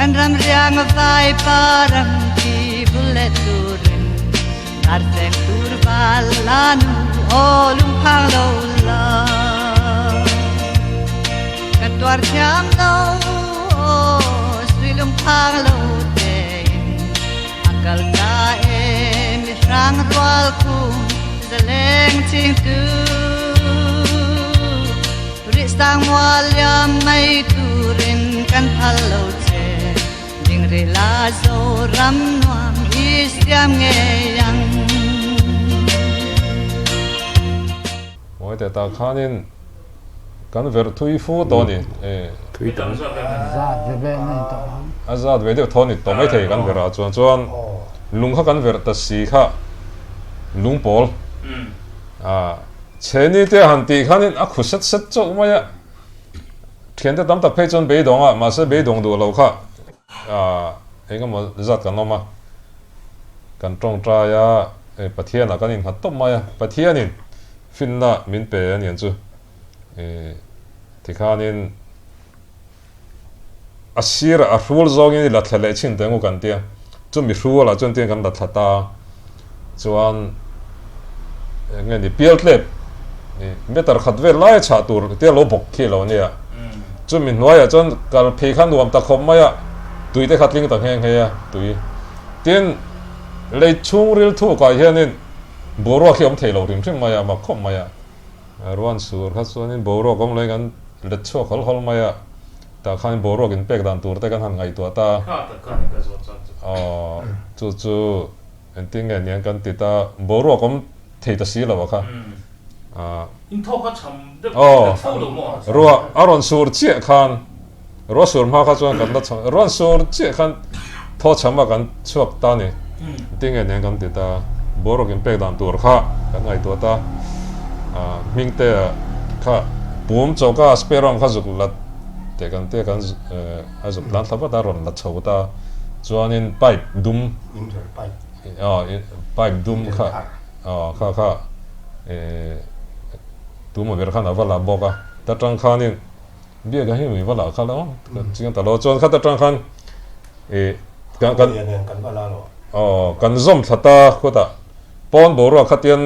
Kan ram riang vai pa ram ti vul leh turin Dar tleng tur val la nu aw lungphang lo la Ka tuar thiam lo aw sui lungphang lo tein A kal ta e mi hrang rual khum zaleng chingtu Rih sang mual liam mai turin kan phal lo che Ding rih la Zoram nuam i siam ngei ang. Mawi teh tah khanin kan verh thui fu tawh a ni. Thui tam. Zat ve ve nei tawh ang. A zat ve deuh tho a ni tawh maithei kan verh ah chuan chuan lung kha kan verh ta si kha lungpawl ah Chheni te han tih khanin a khu set set chauh mai a. Thiante tam tak phei chuan beidawng a, mahse beidawng duh lo kha eng emaw zat kan awm a, kan tawngtai a, Pathianah kan innghat tawp mai a, Pathianin finna min pe a niang chu tikhanin a sirah a hrul zawngin i la thla leh chhin teh ang u kan tia, chumi hrualah chuan tiang kan la thla ta chuan eng nge ni pial tlep meter khat vel lai a chhah tur tia lo bawk khi lo nia, chumi hnuaiah chuan kal phei kha nuam ta khawp mai a, tui te kha tling ta nghe nghe a tui tin lei chhungril thukah hianin boruak hi awm thei lo hrim hrim mai a mak khawp mai a. Ruan sur kha chuanin boruak awm loin kan let chhuak hawl hawl mai a, tah khan boruak inpek dan tur te kan han ngaihtuah ta. Aw, chu chu engtin nge niang kan ti ta, boruak awm thei ta si lo a kha. Aw, ruah a rawn sur chiah khan, ruah sur hma kha chuan kan la chham, ruan sur chiah khan thaw chham a kan chhuak ta a ni. Engtin nge niang kan ti ta, boruak inpek dan tur kha kan ngaihtuah ta. Hming te kha pum choka spare room kha zuk la teh kan tia kan a zuk tlan thla vat a rawn la chho ta. Chuanin pipe dum, pipe dum kha kha kha tuma ber khan a va la bawk a. Ta tang khanin biak hi mi va la kha lo chiang ta lo chuan khata tang khan kan kan kan zawm thla ta khutah pawn boruak khatian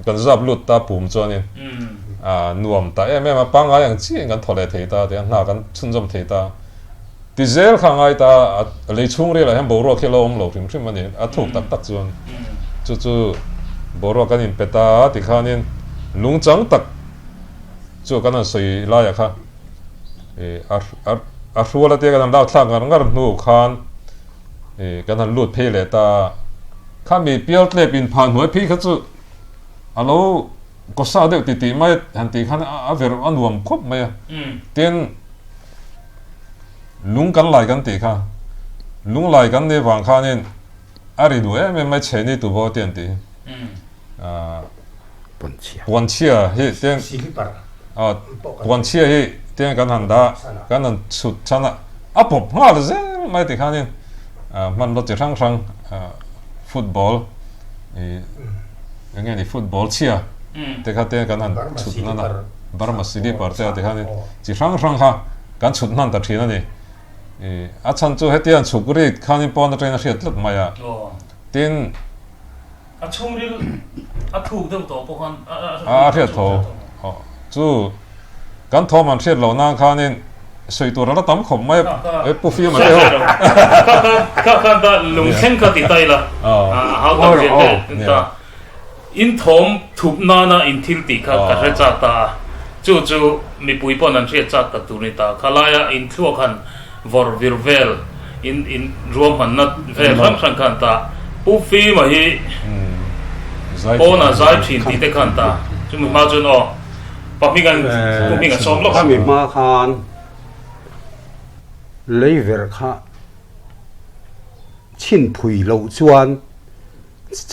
kan zap lut ta pum chuanin a nuam ta em em a pangngai ang chiah kan thaw leh thei ta tia hna kan chhunzawm thei ta ti zel kha ngai ta a lei chhung rialah hian boruak hi a lo awm lo hrim hrim a ni a thuk tak tak chuan chu chu boruak kan inpe ta tikhanin lungchang tak Chu kan han sawi laiah kha a hrual atia kan han lak thlak ngar ngar hnu khan kan han lut phei leh ta a, khami pial tlep in phah hnuai phei kha chu a lo kawsa deuh ti tih mai han tih khan a ver a nuam khawp mai a, tin lung kan lai kan tih kha lung lai kan nih vang khanin a ri duh em em mai chhehni tubo te an tih hi. Puanchhia hi tiang puanchhia hi tiang kan han dah kan han chhut chhan a a pawp nghal zel mai ti khanin hmanraw chi hrang hrang football ih eng nge ni football chhia te kha te kan han chhut hnan a Burma slipper te a ti khanin chi hrang hrang kha kan chhut hnan ta thin a ni ih a chhan chu hetiang chhuk rit khanin pawn atangin a hriat tlat mai a tin. A chhungril a thuk deuh tawh pawh khan a hriat tho. Chu kan thawm an hriat loh nan khanin sawi tur a la tam khawp mai a pu Fiama te ho. Kha khan ta lungthleng kha ti ta ila a hau tak zel te ta in thawm thup nana in thil tih kha ka hre chak ta a chu chu mipui pawn an hriat chak tak tur ni ta khalaia in thluak han vawrh vir vel in in ruahmanna vel hrang hrang khan ta Pu Fima hi pawnah zai thin tih te khan ta chumi hma chuan aw pa hming an Pu hming a sawm lawk a. Khami hma khan lei verh kha chhin phui loh chuan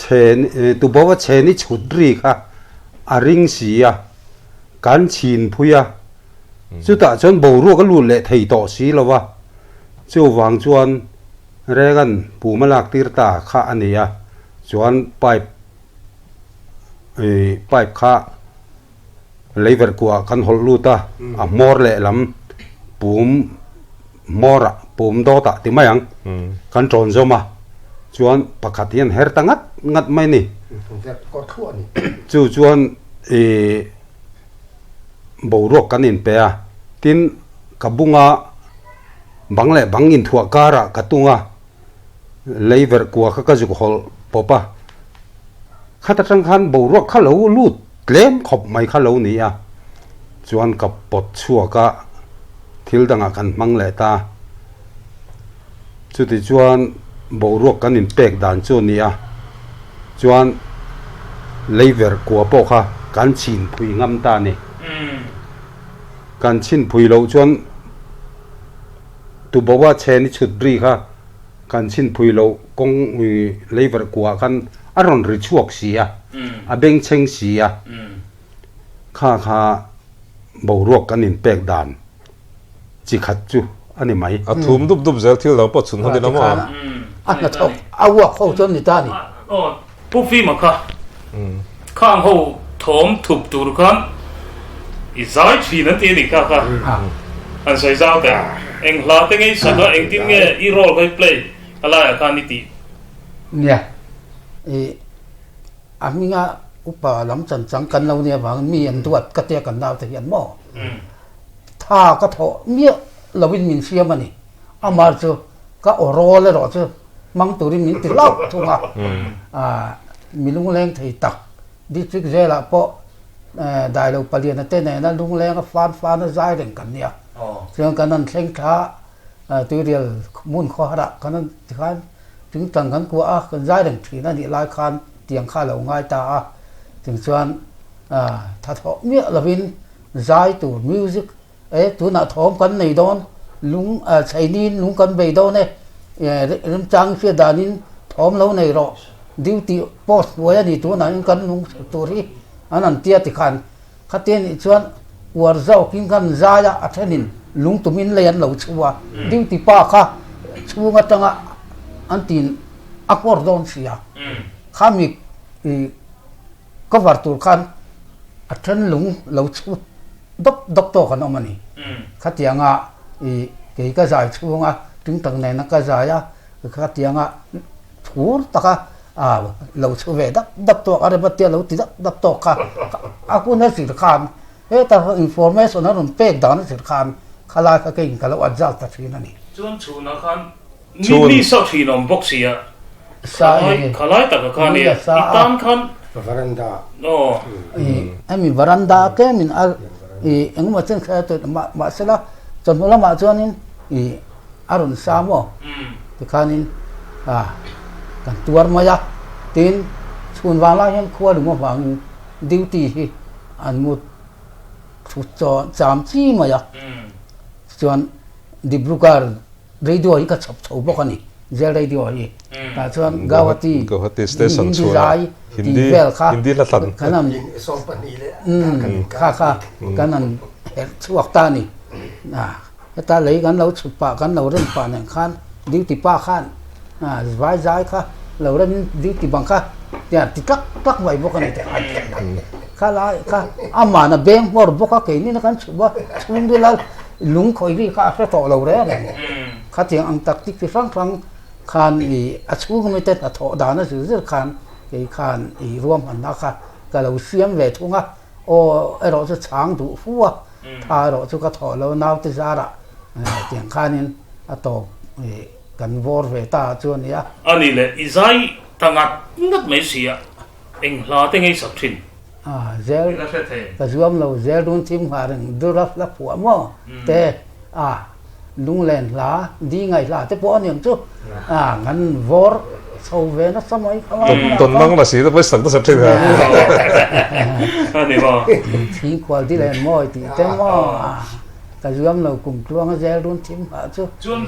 chhen tubo a chhen i chhut ri kha a ring si a kan chhin phui a. Chutah chuan boruak a lut leh thei tawh si lo va, chuvang chuan Reagan pum a lak tir ta kha a ni a, chuan pipe ih pipe kha leiverh kuah kan hawlh lut a, a hmawr lehlam pum. hmawrah pum dawtah ti mai ang kan tawn zawm a, chuan pakhat hian her ta ngat ngat mai a ni. Chu chuan ih boruak kan inpe a, tin ka bunga bang leh bang inthuah karah ka tung a, lei verh kua kha ka zuk hawlh pawp a, khat atang khan boruak kha lo lut tlem khawp mai kha lo ni a, chuan ka pawt chhuak a, thil dangah kan hmang leh ta. Chuti chuan boruak kan inpek dan chu a ni a, chuan lei verh kua pawh kha kan chhin phui ngam ta a ni. Kan chhin phui loh chuan Tuboa chhen i chhut ri kha kan chhin phui loh kawng lei verh kuah khan a rawn ri chhuak si a, a bengchheng si a, kha kha boruak kan inpek dan chi khat chu a ni mai. A thum dup dup zel thil dang pawh chhun hawn ila maw? A hnathawk a uak ho chuan ni ta ni. Aw, Pu Fima kha khang ho thawm thup tur khan i zai thin an ti a ni kha kha han sawi zau teh. Eng hla te ngei sak a, engtin nge i role kha i play a laiah khan i tih? Nia, i a hminga upa lam chan chang kan lo nia vangin mi an duat ka tia kan naute hian maw? Tha ka thawh miah loin min siam a ni. Amah chu ka aw rawl erawh chu hmang turin min ti hlauh thung a. Mi lungleng thei tak district zelah pawh Dailo Paliana te nena lungleng a fan fan a zai reng kan nia. Chuan kan han thleng thla a, tuirial hmun khawharah kan han tikhan tingtang kan kuah a, kan zai reng thin a nih lai khan tiang kha a lo ngai ta a. Chung chuan tha thawh miah lovin Zai tur music e tunah thawm kan nei dawn lung chheinin lung kan bei dawn e remchang hriat danin thawm lo nei rawh duty post hnuai a ni tunah in kan lung tur hi an an tia tikhan khatia nih chuan uar zawkin kan zai a a thenin lung tumin lei an lo chhu a duty pa kha chhung atanga an tin a kawr dawn sia khami cover tur khan a then lung lo chhu dawp dawp tawk an awm a ni. Khatianga i kei ka zai chhunga tingtang nena ka zai a, khatianga thur taka a lo chhu ve dap dap tawk a rem a tia lo ti dap dap tawk kha a hun a zir khan heta information a rawn pek dan a zir khan khalai kha keiin ka lo adjust ta thin a ni. Chuan chhunah khan Mi mi sa thin awm bawk si a. Khalai khalai taka khan i i tan khan Varanda. Aw. I hemi varanda tlemin a i engemaw chen kha a mah mahsela chawhnu lamah chuanin i a rawn sa maw tikhanin a kan tuar mai a tin chhun vang lai hian khua lung avangin duty hi an mu thu chaw cham chi mai a chuan Dibrugarh Radio hi ka chhawp chho bawk a ni, Jail Radio hi. Tah chuan Gauhati, Hindi zai tih vel kha kan han kha kha kan han herh chhuak ta a ni. Heta lei kan lo chhut pah, kan lo rem pah nen khan duty pa khan vai zai kha lo remin duty bang kha tiang ti tlak tlak mai bawk a ni teh. Kha lai kha amahna beng hmawr bawk a keini na kan chhup a, chhungril a Lung khawih ri kha a hre tawh lo reng reng. Khatiang ang tactic chi hrang hrang khan i a chhung ami te hnathawh dan a zir zir khan kei khan i ruahmanna kha ka lo siam ve thung a. Aw erawh chu chhang duh fu a, tha erawh chu ka thawh lo naute zarah tiang khanin a tawp i kan vawr ve ta chu a nia. A ni le, i zai ta ngat ngat mai si a, eng hla te ngei sak thin? A zel ka zuam lo zel run thim nghah reng dur a hla phuah maw te a lunglen hla di ngaih hla te pawh a niang chu a ngan vawr chho ve nasa mai kha lai ton mang la si te pawh sak nasa thin ha ani maw chhingkhual di len mawi tih te maw a ka zuam lo kum tluang a zel run thim nghah chu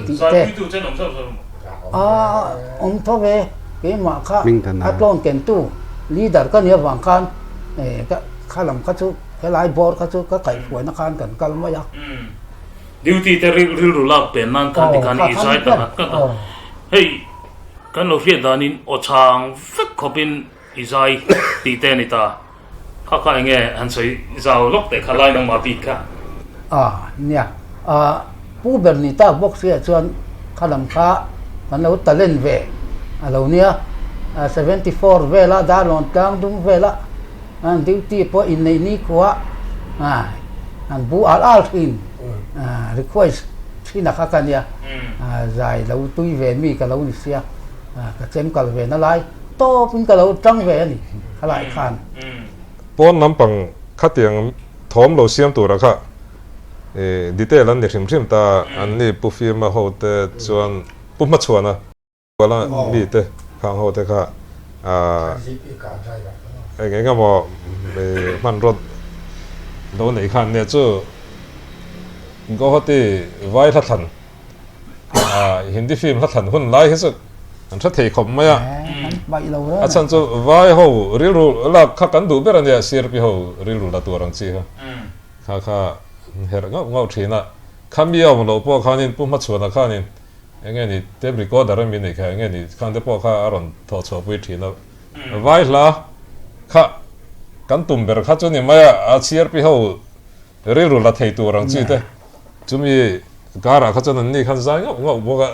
tih te a awm tho ve keimah kha a tlawn kentu leader ka nih avang khan kha lam kha chu helai bawr kha chu ka kaihhruaina khan kan kal mai a. Duty te rilru lak pen nan khan tikhan i zai ta ngat ngat a, hei kan lo hriat danin aw chhang vek khawpin i zai tih te a ni ta. Kha kha enge han sawi zau lawk teh kha lai nangmah bik kha. A nia. A. pu ber ni tak bawk si ah chuan kha lam kha kan lo talent ve a lo nia. 74 vela Darlawn tlang dum vela an duty pawh inneih ni khua an bu al al thin request thin a kha ka nia. Zai lo tui ve mi ka lo ni sia ka chem kal ve na lai tawp in ka lo tang ve a ni khalai khan. Pawn lampang khatiang thawm lo siam tura kha detail an ni hrim hrim ta, an ni Pu Fima ho te chuan Pu Hmachhuana kuala mi te khang ho te kha eng eng emaw hmanraw lo nei khan nia chu Guwahati vai hla thlan Hindi film hla thlan hun lai hi chu an hre thei khawp mai a, a chhan chu vai ho rilru lak kha kan duh ber a nia, CRP ho rilru la tur ang chi kha kha kha herh ngauh ngauh thin a, khami a awm loh pawh khanin Pu Hmachhuana khanin eng nge ni tape recorder a mi nei kha eng nge ni khang te pawh kha a rawn thawh chhuah pui thin a, vai hla kha kan tum ber kha chu ni mai a, a CRP ho Rilru la thei tur ang chi te chumi karah kha chuan an ni khan zai ngauh ngauh bawk a,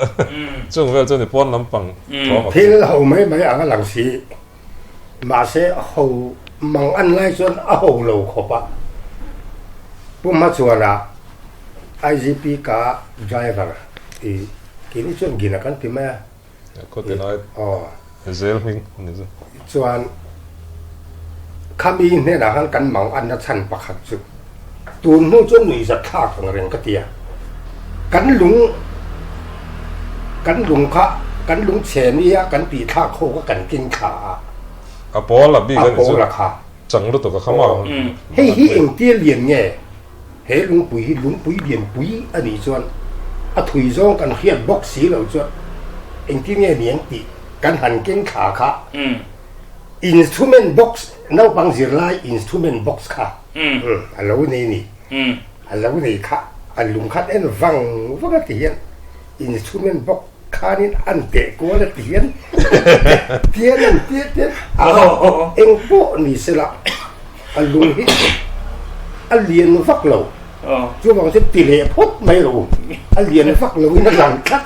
chung vel chuan i pawn lampang thawm a Thil ho mai mai ang a lang si, mahse ho mang an lai chuan a ho lo khawp a, Pu Hmachhuana IGP ka driver i keini chuan Gina kan ti mai a. Khaw ti lai zel hming a ni chu. Chuan khami hnenah khan kan mang anna chhan pakhat chu tun hnu chuan nuih zat thlak ang reng ka ti a. Kan lung kan lung kha kan lung chhe nia kan tih thlak ho kha kan keng thla a. A pawl a bik a ni chu. A pawl a kha. Chang lutuk a kha maw. Hei hi engtia lian nge? He lungpui hi lungpui lianpui a nih chuan a thui zawng kan hriat bawk si lo chuan engtin nge ni ang tih kan han keng thla kha instrument box naupang zirlai instrument box kha a lo nei ni a lo nei kha a lung khan en vang vang a ti hian instrument box khanin an teh kual a ti hian tian an tia tian a eng pawh ni sela A lung hi a lian vak lo. Chuvang chuan ti leh phawt mai lo. A lian vak lo in a lang tlat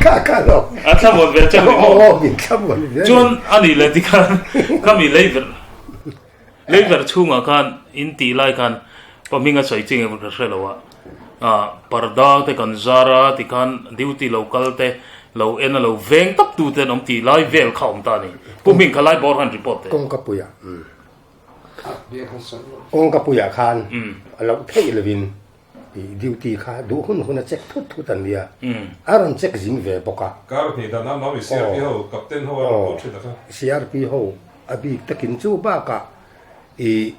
kha kha lo. A thlamuan ve chauh ni maw? Aw, min thlamuan ve. Chuan a nih leh tikhan khami leiverh leiverh chhungah khan in tih lai khan pahming a sawi chi nge ka hre lo a. Parda te kan zar a tikhan duty lo kal te lo en a lo veng tap tu te an awm tih lai vel kha awm ta a ni. Pu Hming kha lai bawr khan report teh. Kawngka puiah kawngka puiah khan a loh theih lovin duty kha duh hun hun a check thut thut an nia. A rawn check zing ve bawk a. Kar hnih dan a mami CRP ho captain ho a rawn pawh thin a kha. CRP ho a bik takin chu bakah i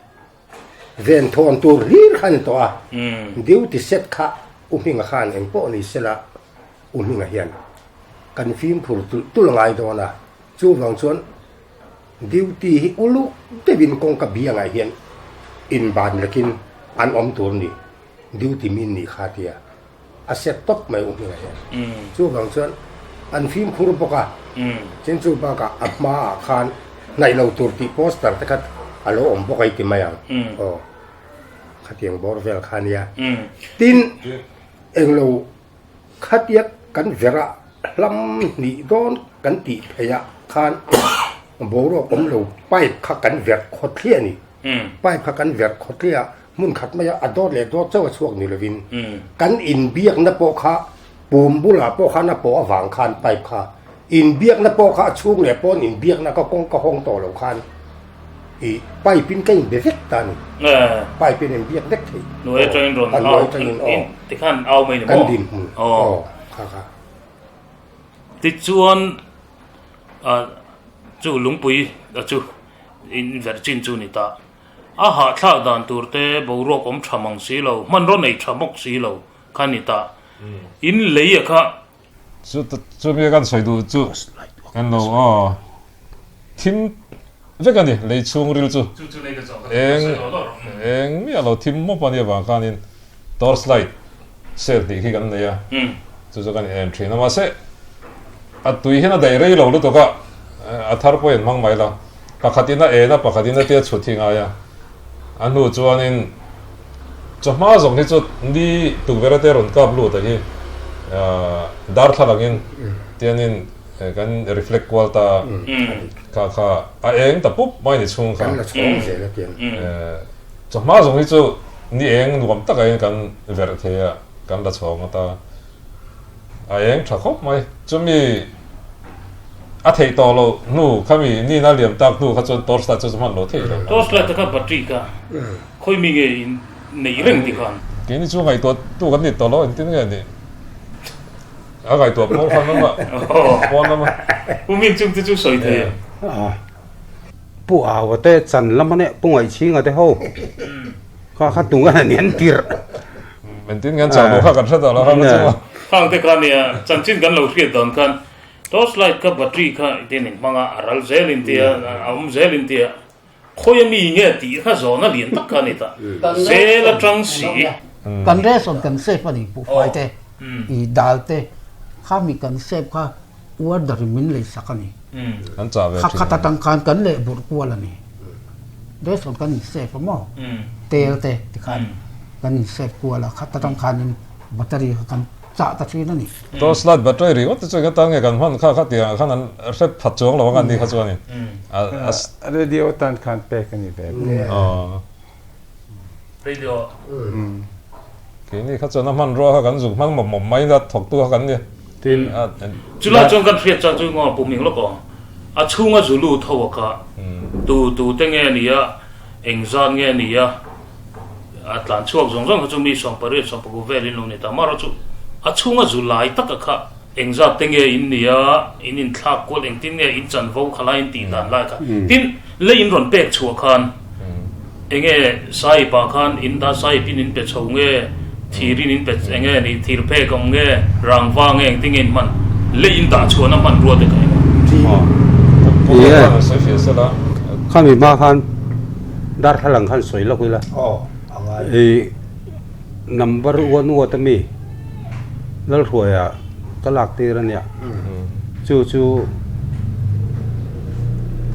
Ven thawn tur hlir kha a ni tawh a, duty set kha U Hminga khan eng pawh ni sela U Hminga hian kan fimkhur tulh tulh a ngai dawn a, chuvang chuan duty hi uluk deuhin kawngka biangah hian inban lekin an awm tur a ni, duty min nih kha tia a set tawp mai U Hminga hian. Chuvang chuan an fimkhur bawk a, tin chu bakah a hmaah khan hnaih lo tur tih poster te kha a lo awm bawk a i ti mai ang. Aw, khatiang bawr vel kha nia. Tin, englo khatia kan vera hlam hnih dawn kan tih pheiah khan boruak awm lo pipe kha kan verh khawt thliah a ni. Pipe kha kan verh khawt thliah a, hmun khat maia a dawt leh dawt chauh a chhuak ni lovin kan inbiakna pawh kha pum bulah pawh khan a pawh avang khan pipe kha inbiakna pawh kha a chhung leh pawn inbiakna ka kawng ka hawng tawh lo khan ih pipe in ka inbe vek ta a ni. Pipe in inbiak vek thei. Hnuai atangin rawn au tikhan au mai ni maw? Kan dinhmun aw kha kha. Tichuan chu lungpui chu inverh chin chu ni ta. A hahthlak dan tur te boruak awm tha mang si lo, hmanraw nei tha bawk si lo kha ni ta. In lei a kha. Chu chumi kan sawi duh chu kan lo aw thim vek a ni lei chhung ril chu eng eng miah lo thim mawp a nih avang khanin torch light cell tih khi kan nei a chu chu kan en thin a mahse a tui hian a daih rei lo lutuk a a thar pawh in hmang mai la. Pakhatin a en a, pakhatin a tia chhut hi ngai a. A hnu chuanin Chawhma zawng hi chu ni tukverh te rawn kap lut a hi darthlalangin tianin kan reflect kual ta kha kha a eng ta pup mai ni chhung kha. Kan la chhawng zel a tiang. Chawhma zawng hi chu ni eng nuam takah hian kan verh thei a, kan la chhawng ata a eng tha khawp mai. Chumi a theih tawh loh hnu khami nina liam tak hnu kha chuan torch light chu hman lo theih lo. Torch light te kha battery kha Khawi mi nge in nei reng ti khan? Keini chu ngaihtuah tu kan ni tawh lo, engtin nge nih? A ngaihtuah pawl khan lama, pawn lama. Pu Min chung te chu sawi thei em? Pu Aua te chan lama nia, Pu Ngaihchhinga te ho kha kha tunga han in tirh. Engtin nge an chah duh kha kan hre tawh lo kha chu. Khang te kha nia, chanchin kan lo hriat dawn khan torch light kha battery kha engtin in hmang a, a ral zel in tia, a awm zel in tia. Khawi a mi nge tih kha zawhna lian tak kha a ni ta. Zel atang si. Kan ration kan save a ni buhfai te i dal te kha mi kan save kha order in min lei sak a ni. Kan chah ve thin. Kha khat atang khan kan leh burh kual a ni. Ration kan in save a maw tel te tikhan kan in save kual a khat atang khanin battery kha kan chah ta thin a ni. Torch light battery ringawt te chu eng atan nge kan hman kha kha tiang khan an hre phat chuang lo ang an ni kha chuanin a Radio tan khan pek a ni ve bawk. Radio. Keini kha chuan a hmanrua kha kan zuk hmang mawp mawp mai a thawktu kha kan ni. Tin. Chulai chuan kan hriat chuan chu ngaw pum eng lawk aw. A chhunga zu lut ho a kha tu tu te nge ni a engzat nge ni a. A tlan chhuak zawng zawng kha chu mi 18 10 velin lo ni ta. Amaherawhchu a chhunga zu lai taka kha engzat te nge in ni a, in inthlak kual engtin nge in chanvo kha lai in tih dan lai kha. Tin, lei in rawn pek chhuah khan enge sahip ah khan in dah sahip in in pe chho nge, thir in in pe enge ni, thir phek awm nge, rangva nge engtin nge in hman, lei in dah chhuahna hmanrua te kha eng a. Khami hma khan Darthlalang khan sawi lawk ila i number one ward a mi Lalhruaia ka lak tir a nia chu chu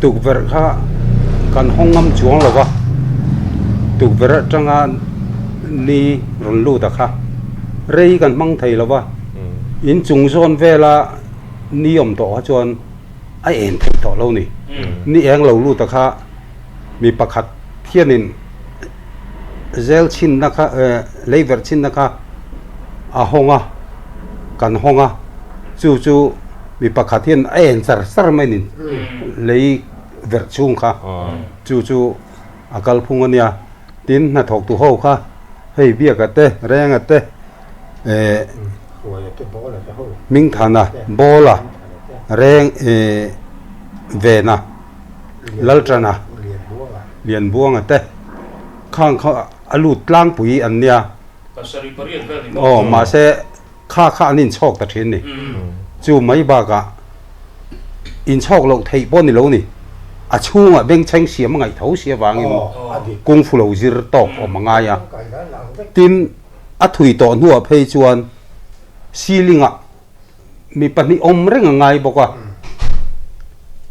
tukverh kha kan hawng ngam chuang lo va tukverh atanga ni rawn lut a kha rei kan hmang thei lo va inchung zawn vela ni awm tawh kha chuan a en theih tawh lo ni ni eng lo lut a kha. Mi pakhat hianin zel chhinna kha lei verh chhinna kha a hawng a, kan hawng a, chu chu mi pakhat hian a en char char mai ni lei verh chhung kha chu chu a kalphung a nia. Tin, hnathawktu ho kha hei Biaka te, Renga te, Hmingthana, Bawla, Reng Vena. Lalṭana, Lianbuanga te khang kha a lut tlangpui an nia. Aw, mahse kha kha an inchhawk ta ṭhin ni. Chu mai bakah inchhawk loh theih pawh ni lo ni. A chhungah bengchheng siam a ngaih tho si avangin kung fu lo zir tawk awm a ngai a. Tin, a thui tawh hnuah phei chuan ceiling-ah Mi pahnih awm reng a ngai bawk a,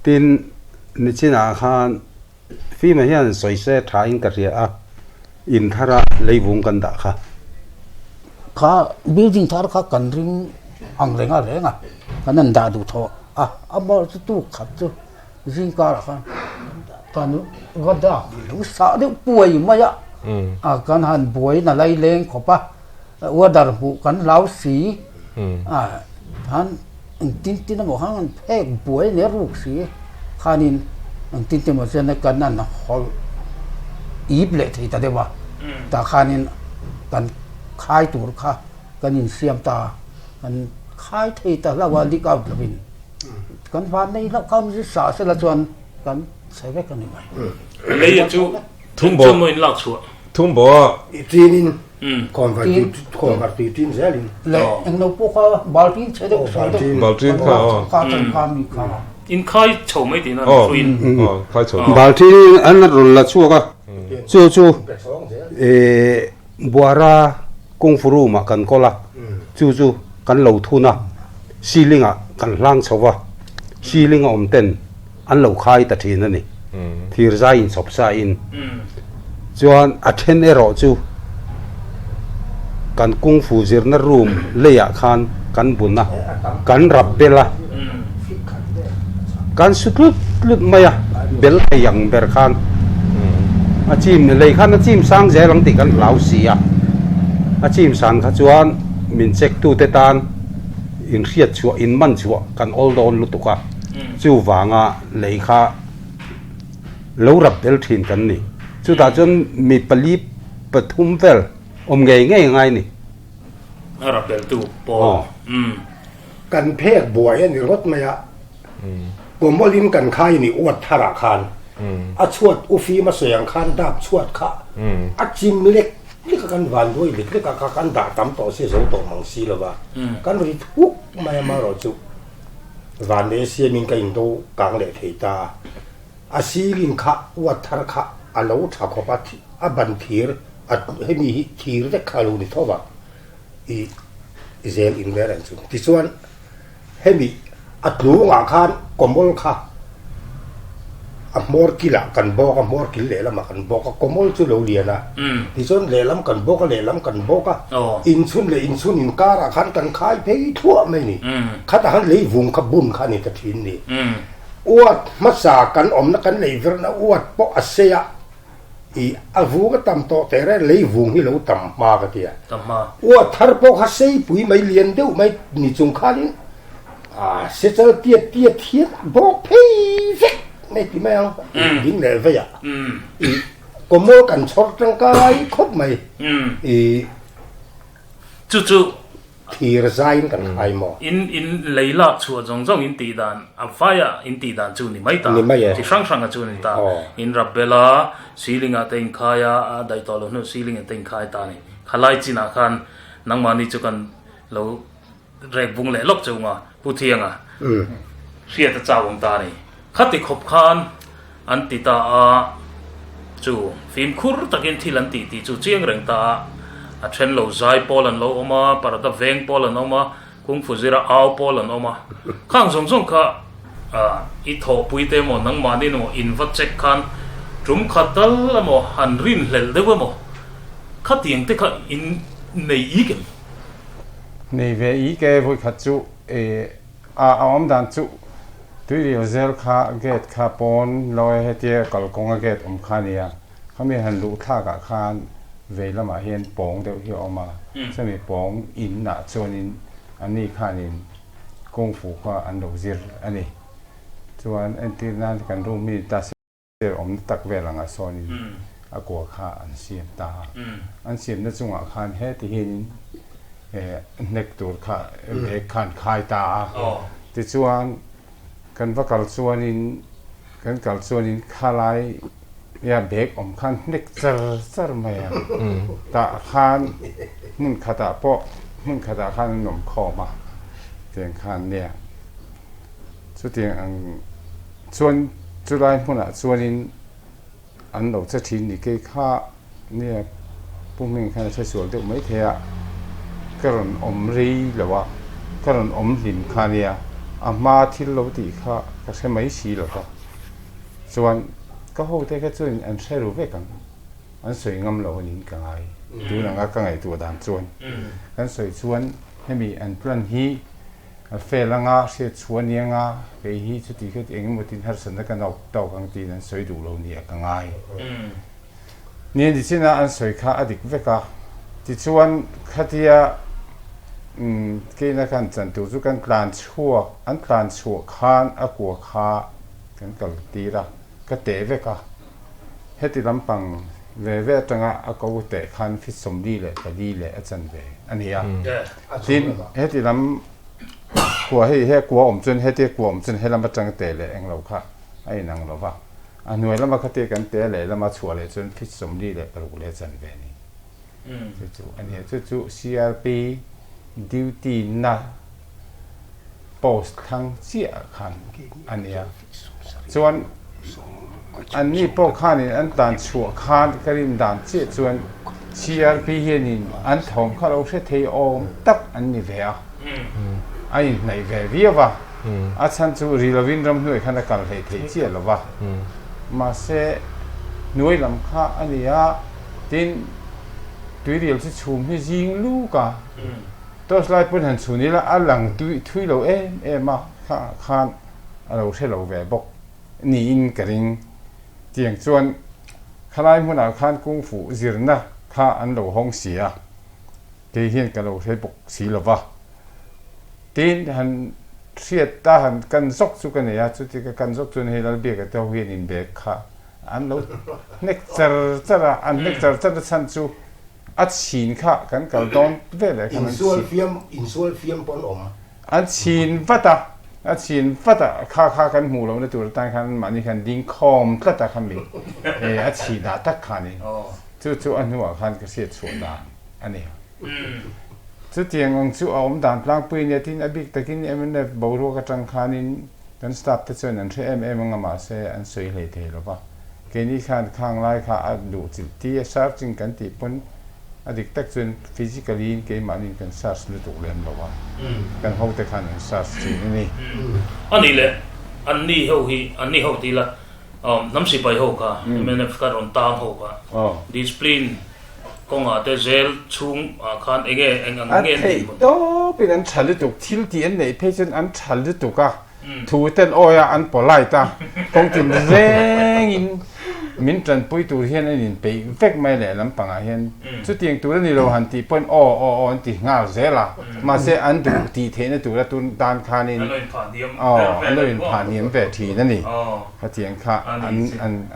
tin nichinah khan Fima hian sawi se tha in ka hria a, in thara leivung kan dah kha. Kha building thar kha kan ring ang reng a reng a, kan han dah duh thaw a, a bawr chu tuk khat chu zing karah khan kan va dak lo sah deuh puai mai a, a kan han buai na lai leng khawp a. Order hmuh kan hlau si a khan engtin tin emaw khan an phek buai nia ruk si khanin engtin tin emaw chuan kan an hawlh ip leh thei ta deuh a tah khanin kan khai tur kha kan insiam ta kan khai thei ta hlauh a leak out lovin kan van nei hlauh kha sah sela chuan kan chhe vek a ni mai. Lei a chu Thumbo maw in lak chhuah. Thumbo a. I tin in khawnvar khawnvar tui tin zel in. Leh englo pawh kha baltin chhe deuh sawi deuh. Baltin kha aw. Kha chan kha mi kha. In khai chho mai tihna an hruai in. Aw khai chho. Baltin in an rawn la chhuak a chu chu Buara kung fu room ah kan kawl a chu chu kan lo thun a ceiling ah kan hlang chho va ceiling a awm ten an lo khai ta thin a ni. Thir zai inchhawp sa in. Chuan a then erawh chu Kan kungfu zirna room leiah khan kan bun a, kan rap bel a, kan su tlut tlut mai a, bel thei ang ber khan a chim lei khan a chim sang zel ang tih kan hlau si a, a chim san kha chuan min check tute tan inhriat chhuah in man chhuah kan awl dawn lutuk a, chuvanga lei kha lo rap bel thin kan ni. Chutah chuan mi pali pathum vel. Awm ngei ngei a ngai ni. A rap beltu pawl. Umm. Kan phek buai a ni rawt mai a, Kawmawlin kan khai ni uat tharah khan a chhuat u fim a sawi ang khan dap chhuat kha a chim lek lek a kan van duai lek lek a kha kan dah tam tawh si zo tawh mang si lo va, kan ri thuk mai a marawh chu van leh siamin ka indo kang leh thei ta a, a ceiling kha uat thar kha a lo tha khawp a, a ban thir A hemi hi thir vek kha a lo ni tho va, i zel in vel ang chu. Tichuan hemi a tlungah khan kawmawl kha a hmawr kilah kan bawk a, hmawr kil lehlamah kan bawk a, kawmawl chu lo lian a. Tichuan lehlam kan bawk a, lehlam kan bawk a, inchhun leh inchhun inkarah khan kan khai phei thluah mai ni. Khatah khan leivung kha bun kha a ni ta thin ni. Uat hmasa kan awmna kan lei verna uat pawh a sei a. I a vung a tam tawh teh reng lei vung hi lo tam hma ka ti a. Tam hma. Ua thar pawh kha seipui mai lian deuh mai ni chung khanin a sechal tiat tiat hian a bawk phei vek mai ti mai ang ding leh vei a. I kawmawl kan chhawr tangkai khawp mai. I Chu chu Thir zaiin kan khai maw? In in lei lak chhuah zawng zawng in tih dan a vaia in tih dan chu ni mai ta. Ni mai e. Chi hrang hranga chu ni ta. In rap bel a, ceiling ah te in khai a, a daih tawh lo hnu ceiling ah te in khai ta ni. Khalai chinah khan nangmahni chu kan lo rek vung leh lawk chung a, Pu Thianga hriat a chau awm ta ni. Khati khawp khan an ti ta a, chu fimkhur takin thil an tih tih chu chiang reng ta a, a then lo zai pawl an lo awm a, parda veng pawl an awm a, kungfu zira au pawl an awm a, khang zawng zawng kha i thawhpui te emaw nangmahni emaw in va check khan tum khat tal emaw han rinhlelh deuh emaw khatiang te kha in nei ik em? Nei ve ik e, vawikhat chu A awm dan chu tuirial zel kha gate kha pawn lawi hetia kalkawnga gate awm kha a nia. Khami han luh thlakah khan vei lamah hian pawng deuh hi a awm a, chumi pawng in ah chuanin anni khanin kungfu kha an lo zir a ni. Chuan entir nan kan room hi ta se. Chair awmna tak vel anga sawnin a kua kha an siam ta a. An siamna chungah khan heti hianin hnek tur kha bag kha an khai ta a. Tichuan kan va kal chuanin kan kal chuanin khalai ia bag awm khan hnek char char mai a. Tah khan hmun khatah pawh hmun khatah khan an awm khawm a tiang khan nia. Chutiang ang chuan chulai hmunah chuanin an lo che thin ni kei kha nia Pu Hming khan a hre sual deuh mai thei a, ka rawn awm rei lo a, ka rawn awm hlim kha nia a hma thil lo tih kha ka hre mai si lo va, chuan ka hote kha chuanin an hre ru vek ang, an sawi ngam lo aniin ka ngai, tun anga ka ngaihtuah dan chuan kan sawi chuan hemi an plan hi. A fel anga hriat chhuah a ni anga, kei hi chuti kha eng emaw tin harsatna ka nawk tawk ang tiin an sawi duh lo nia ka ngai. Ni ni china an sawi kha a dik vek a, tichuan khatia keina khan chan tur chu kan tlan chhuak, an tlan chhuah khan a kua kha kan kal tir a, ka teh vek a. Heti lampang ve ve atanga a ko teh khan fit 44 leh a chan ve a ni a. Tin, heti lam kua hei he kua awm chuan hetia kua awm chuan helam atanga teh leh eng lo kha a inang lo va. A hnuai lama khatia kan teh leh lama chhuah leh chuan fit 46 leh a chan ve a ni. Chu chu a ni a. Chu chu CRP duty na post thlang chiah khan a ni a. Chuan anni pawh khanin an tan chhuah khan ka rin dan chiah chuan CRP hianin an thawm kha lo hre thei awm tak an ni ve a, a inhnaih ve viau a, a chhan chu ri lovin ramhnuai khan a kal hleih theih chiah lo va, mahse hnuai lam kha a ni a, tin. Tuirial chu chhum hi zing luk a, torch light pawn han chhun ila a lang tui thui lo em em a, kha khan a lo hre lo ve bawk niin ka ring. Tiang chuan khalai hmunah khan kung fu zirna kha an lo hawng si a, kei hian ka lo hre bawk si lo va. Tin, han hriat a han kan zawk chu ka nei a, chuti ka kan zawk chuan hei Lalbiaka te ho hian inbek kha An lo hnek char char a, an hnek char char na chhan chu a chhin kha kan kal dawn veleh khan an chhin. Insual insual fiam pawh an awm. An chhin vat a, a chhin vat a, kha kha kan hmuh lohna tur atan khan mahni khan ding khawm tlat a khami e a chhin ah tak khanin chu chu a hnuah khan ka hriat chhuah dan a ni. Chutiang ang chu a awm dan tlangpui a nia tin a bik takin mnf boruak atang khanin Kan staff te chuan an hre em em anga mahse an sawi hlei thei lo va, keini khan khang lai kha a duh chilh ti a searching kan tih pawn a dik tak chuan physically in keimahniin kan search lutuk lem lo a, kan hote khan an search thin a ni. A nih leh an ni ho hi an ni ho ti ila hnam sipai ho kha mnf kha rawn tang ho kha discipline kawngah te zel chhung ah khan enge eng ang nge an nih hmun? Tawpin an tha lutuk, thil tih an neih phei chuan an tha lutuk a, thu ten awi a an polite a, kawng tin rengin min tanpui tur hian an inpeih vek mai leh lampangah hian chutiang tur a ni lo han tih pawhin aw aw aw an ti nghal zel a, mahse an duh tih theihna tura tun tan khanin aw an lo inphah hniam ve thin a ni, khatiang kha an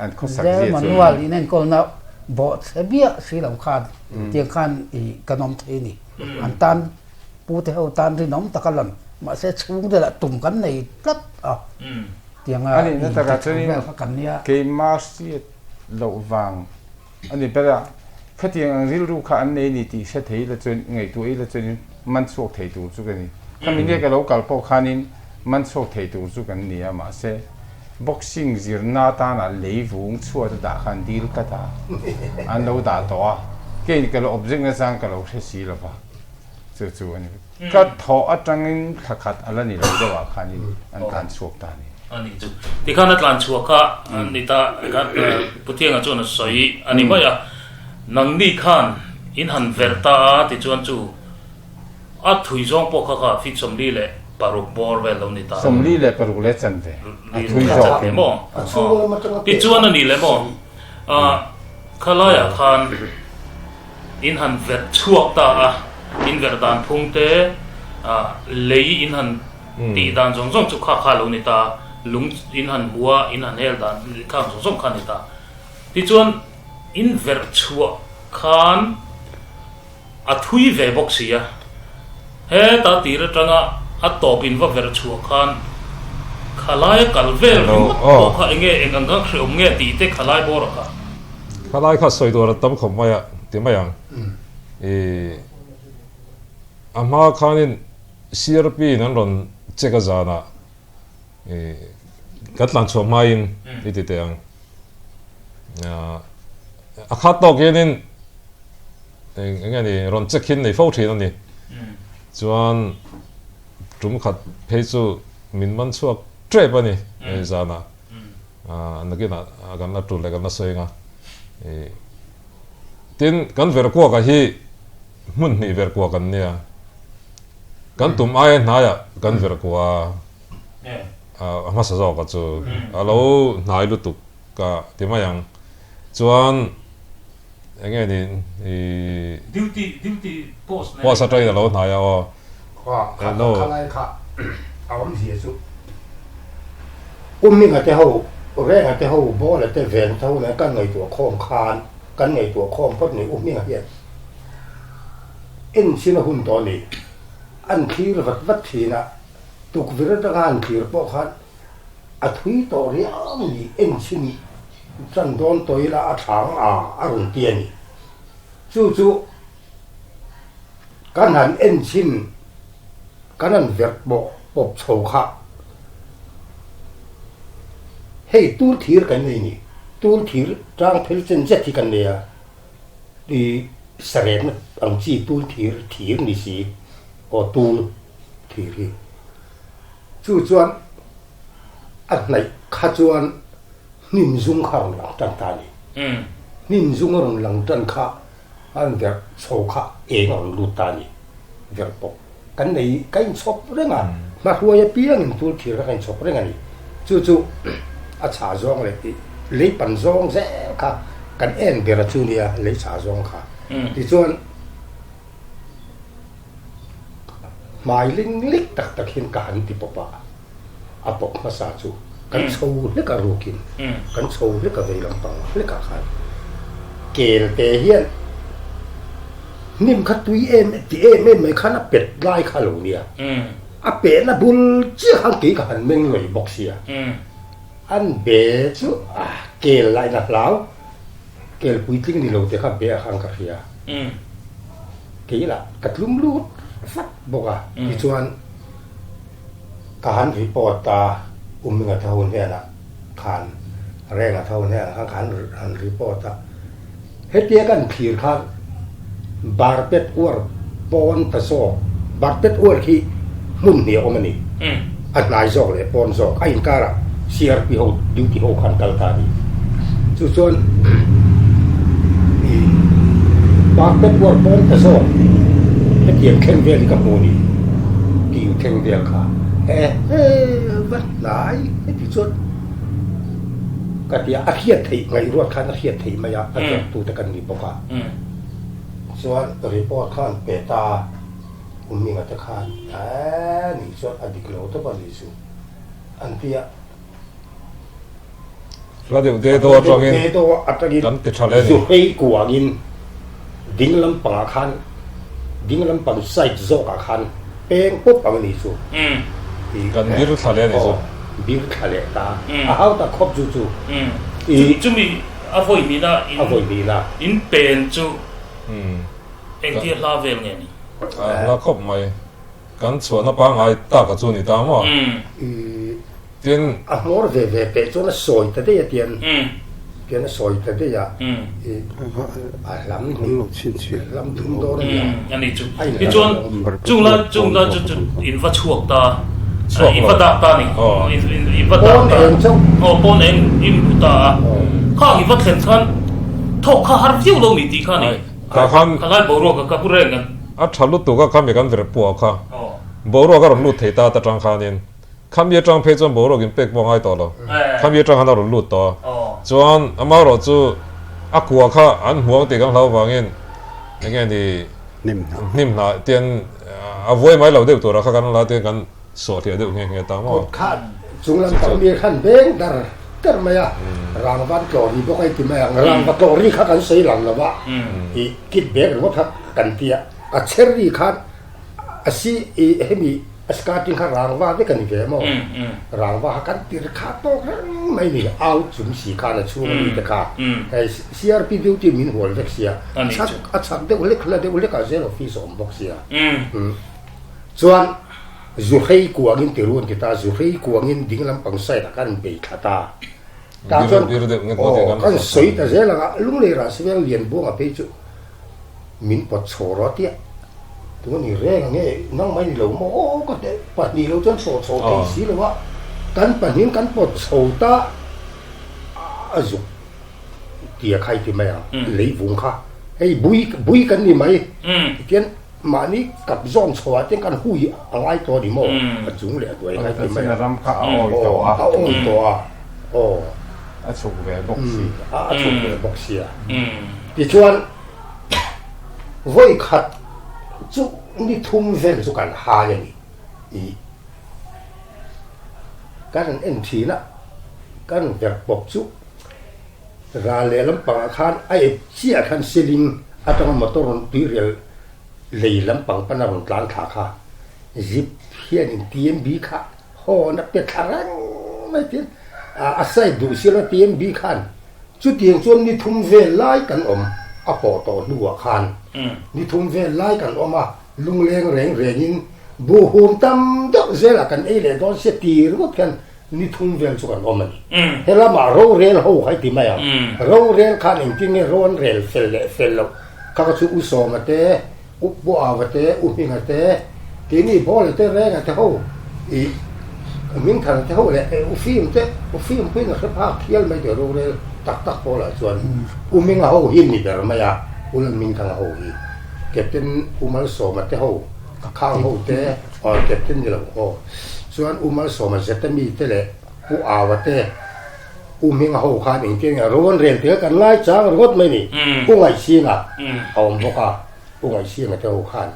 an khawsak zia chu. Zel manual inenkawlna Bawh chhe biah si lo khan tiang khan i kan awm thei a ni. An tan pu te ho tan rinawm tak a lang. Mahse chhung velah tum kan nei tlat a. Tianga A nihna takah i chhung chuanin vel kha kan nia. Keimah hriat loh vang a ni ber a, khatiang ang rilru kha an nei a ni tih hre thei ila chuan ngaihtuah ila chuanin man chhuak thei tur chu ka ni. Khami nia ka lo kal pawh khanin man chhuak thei tur chu kan ni a, mahse Boxing zirna atana lei vung chhuat a dah khan dil tlat a, an lo dah tawh a, kei ka lo object nachang ka lo hre si lo va, chu chu a ni. Ka thawh atangin thla khat a la ni lo deuh ah khanin an tlan chhuak ta a ni. A ni chu. Tikhan a tlan chhuak kha ni ta, tikhan Puthianga chuan a sawi a ni mai a, nangni khan in han verh ta a tichuan chu A thui zawng pawh kha kha feet 46 bawr vel lo ni ta. 46 leh chanve a thui zawk in. Maw? Tichuan a ni le maw? Khalaiah khan in han verh chhuak ta a, in verh dan phung te, lei in han tih dan zawng zawng chu kha kha lo ni ta, lung in han hmu a, in han hel dan khang zawng zawng kha a ni ta. Tichuan in verh chhuah khan. A thui ve bawk si a. Heta tir atanga a tawp in va ver chhuah khan khalai a kal vel ringawt pawh kha enge eng ang ang hreawm nge tih te khalai bawr a kha. Khalai kha sawi tur a tam khawp mai a ti mai ang. I a hma khanin CRP in an rawn check a zanah i kan tlan chhuah hmain i ti teh ang. A khat tawk hianin Eng enge ni rawn check hin nei fo thin a ni. Chuan tum khat phei chu min man chhuak tep a ni hei zanah. Nakinah kan la tul leh kan la sawi ang a. Tin, kan verkuaka hi hmun hnih verkua kan nia. Kan tum aia hnaiah kan verkua a hmasa zawka chu a lo hnai lutuk ka ti mai ang. Chuan Enge ni i Duty duty post nen. Post atangin a lo hnai a aw. Kha kha kha lai kha a awm zia chu. Umminga te ho, Renga te ho, Bawla te, Veng te ho nen kan ngaihtuah khawm khan kan ngaihtuah khawm phawt ni Umminga hian en chin a hun tawh a ni. An thlir vat vat thin a, tukverh atanga an thlir pawh khan A thui tawh riau ni en chhin tan dawn tawh ila a thang a a rawn ti a ni. Chu chu kan han en chhin kan han verh pawh pawp chho kha hei tur thir kan nei ni, tur thir tang phel chen zet hi kan nei a, i saretna ang chi tur thir thir ni si aw tur thir hi. Chu chuan a hnaih kha chuan hnim zung kha a rawn lang tan ta a ni. Hnim zung a rawn lang tan kha An verh chho kha eng a rawn lut ta a ni. Verh pawp kan nei ka inchhawp reng a, hmahruai apiangin tul thir kha ka inchhawp reng a ni. Chu chu a chhah zawng leh tih lei pan zawng zel kha kan en ber a chu nia lei chhah zawng kha. Tichuan hmai ling lek tak tak hian ka han ti pawp a, a pawp hmasa chu kan chho hlek a rukin kan chho hlek a vei lampang hlek ah khan kel te hian hnim kha tui em ti em em mai khan a pet lai kha lo nia a pehna bul chiah khan kei ka han meng lawih bawk sia an be chu a kel laihna hlau kel puitling ni lo te kha be ah khan ka hria kei lah ka tlum lut vat bawk a tichuan. Ka han report a, Uminga tho hnenah khan, Renga tho hnenah khan ka han report a. Hetia kan thlir khan Barpet uar pawn ta zawk, Barpet uar khi hmun hnih a awm a ni, a hnai zawk leh pawn zawk, a inkarah CRP ho duty ho khan kal ta a ni. Chu chuan Barpet uar pawn ta zawk hetiang thleng vel hi ka hmu a ni. Tih thleng vel kha he he va hnai heti chuan ka tia a hriat theih ngaihruat khan a hriat theih mai a, a ziaktute kan ni bawk a. Chuan report khan pe ta Uminga te khan eeh nih chuan a dik lo tawp a nih chu an tia. Hla deuh te dawh atangin kan ti tha leh a ni. Zuhei kuangin ding lampangah khan ding lampang side zawkah khan peng pawp ang a ni chu. Kan bir thla leh a ni chu. Bir thla leh ta. A hau tak khawp chu chu. Chumi a vawi hnihna in pen chu engtia hla vel nge ni? A hla khawp mai. Kan chhuahna pangngai taka chu ni ta maw? Tin. A hmawr ve ve peh chuan a sawi ta daih a tian tian a sawi ta daih a i a hlam hnih hlam thum dawn a nia. A ni chu. Tichuan chung lai chung lai chu chu in va chhuak ta in va dak ta ni in va dak ta aw pawn eng in hmu ta a khang i va thlen khan thawk kha har viau lo ni tih kha ni. Tah khan. Kha lai boruak a ka pu reng an. A tha lutuk a khami kan ver puah kha. Boruak a rawn lut thei ta ta tang khanin khami atang phei chuan boruak in pek pawh a ngai tawh lo. Khami atang khan a rawn lut tawh a. Chuan amaherawh chu a kua kha an hmuang tih kan hlau vangin enge ni hnim hnah tian a vuai mai lo deuh tura kha kan la tian kan Saw hliah deuh nghe nghe ta maw? Kut khan chung lam pang mi khan beng dar dar mai a, rangva an tlawh ri bawk a i ti mai ang, rangva tlawh ri kha kan sawi lang lo va, i kit bek ringawt kha kan ti a, a cher ri khan a si i hemi a skirting kha rangva vek a ni ve maw, rangva kha kan tir kha tawk reng mai ni, au chung si khan a chhung a mi te kha, hei CRP duty min hual vek sia, chak a chak deuh hlek hla deuh hlek ah zel office a awm bawk sia, chuan. Zuhrei kuangin ti run ti ta, Zuhrei kuangin ding lampang side ah khan bei thla ta. Tah chuan aw kan sawi ta zel ang a, Lunglei rah Siveng lian buanga phei chu min pawt chho rawh tia tunga ni reng ang e, nang mai ni lo maw aw ka teh pahnih lo chuan saw chho thei si lo a, kan pahnihin kan pawt chho ta a zuk tia kha i ti mai ang, leivung kha hei bui bui kan ni mai tichuan. Mahni kap zawn chho ah te kan hui a ngai tawh a ni maw? A chung leh a hnuai ngai ti mai a. Ram kha a awi tawh a. A awi tawh a. Aw. A chhuk ve bawk si. A chhuk ve bawk si a. Tichuan vawi khat chu ni thum vel chu kan hai a ni. I kan han en thin a, kan verh pawp chu Ral leh lampangah khan a ep chiah khan ceiling atanga motor rawn tuirel lei lampang pana rawn tlan thla kha zip hianin TMB kha hawn a pe thla reng mai tin a side duh silo TMB khan chutiang chuan ni thum vel lai kan awm a pawh tawh hnuah khan ni thum vel lai kan awm a lungleng reng rengin buhhum tam deuh zelah kan ei leh dawn sia ti ringawt hian Ni thum vel chu kan awm a ni. He lamah rorel ho kha i ti mai ang. Rorel khan engtin nge ro an rel fel leh fel loh kha ka chu U Sawma te, U Puava te, U Hminga te, keini Bawla te, Renga te ho i Hmingthana te ho leh U Fim te, U Fim pawhin a hre phak hial mai tih rorel tak tak pawlah chuan U Hminga ho hi ni ber mai a. U Lalhmingthanga ho hi Captain U Malsawma te ho khang ho te aw Captain ni lo aw chuan U Malsawma zeta mi te leh Pu Aua te U Hminga ho khan engtin nge rawn rel tel kan ngai chang ringawt mai ni U Ngaihsinga a awm bawk a U Ngaihsinga te ho khan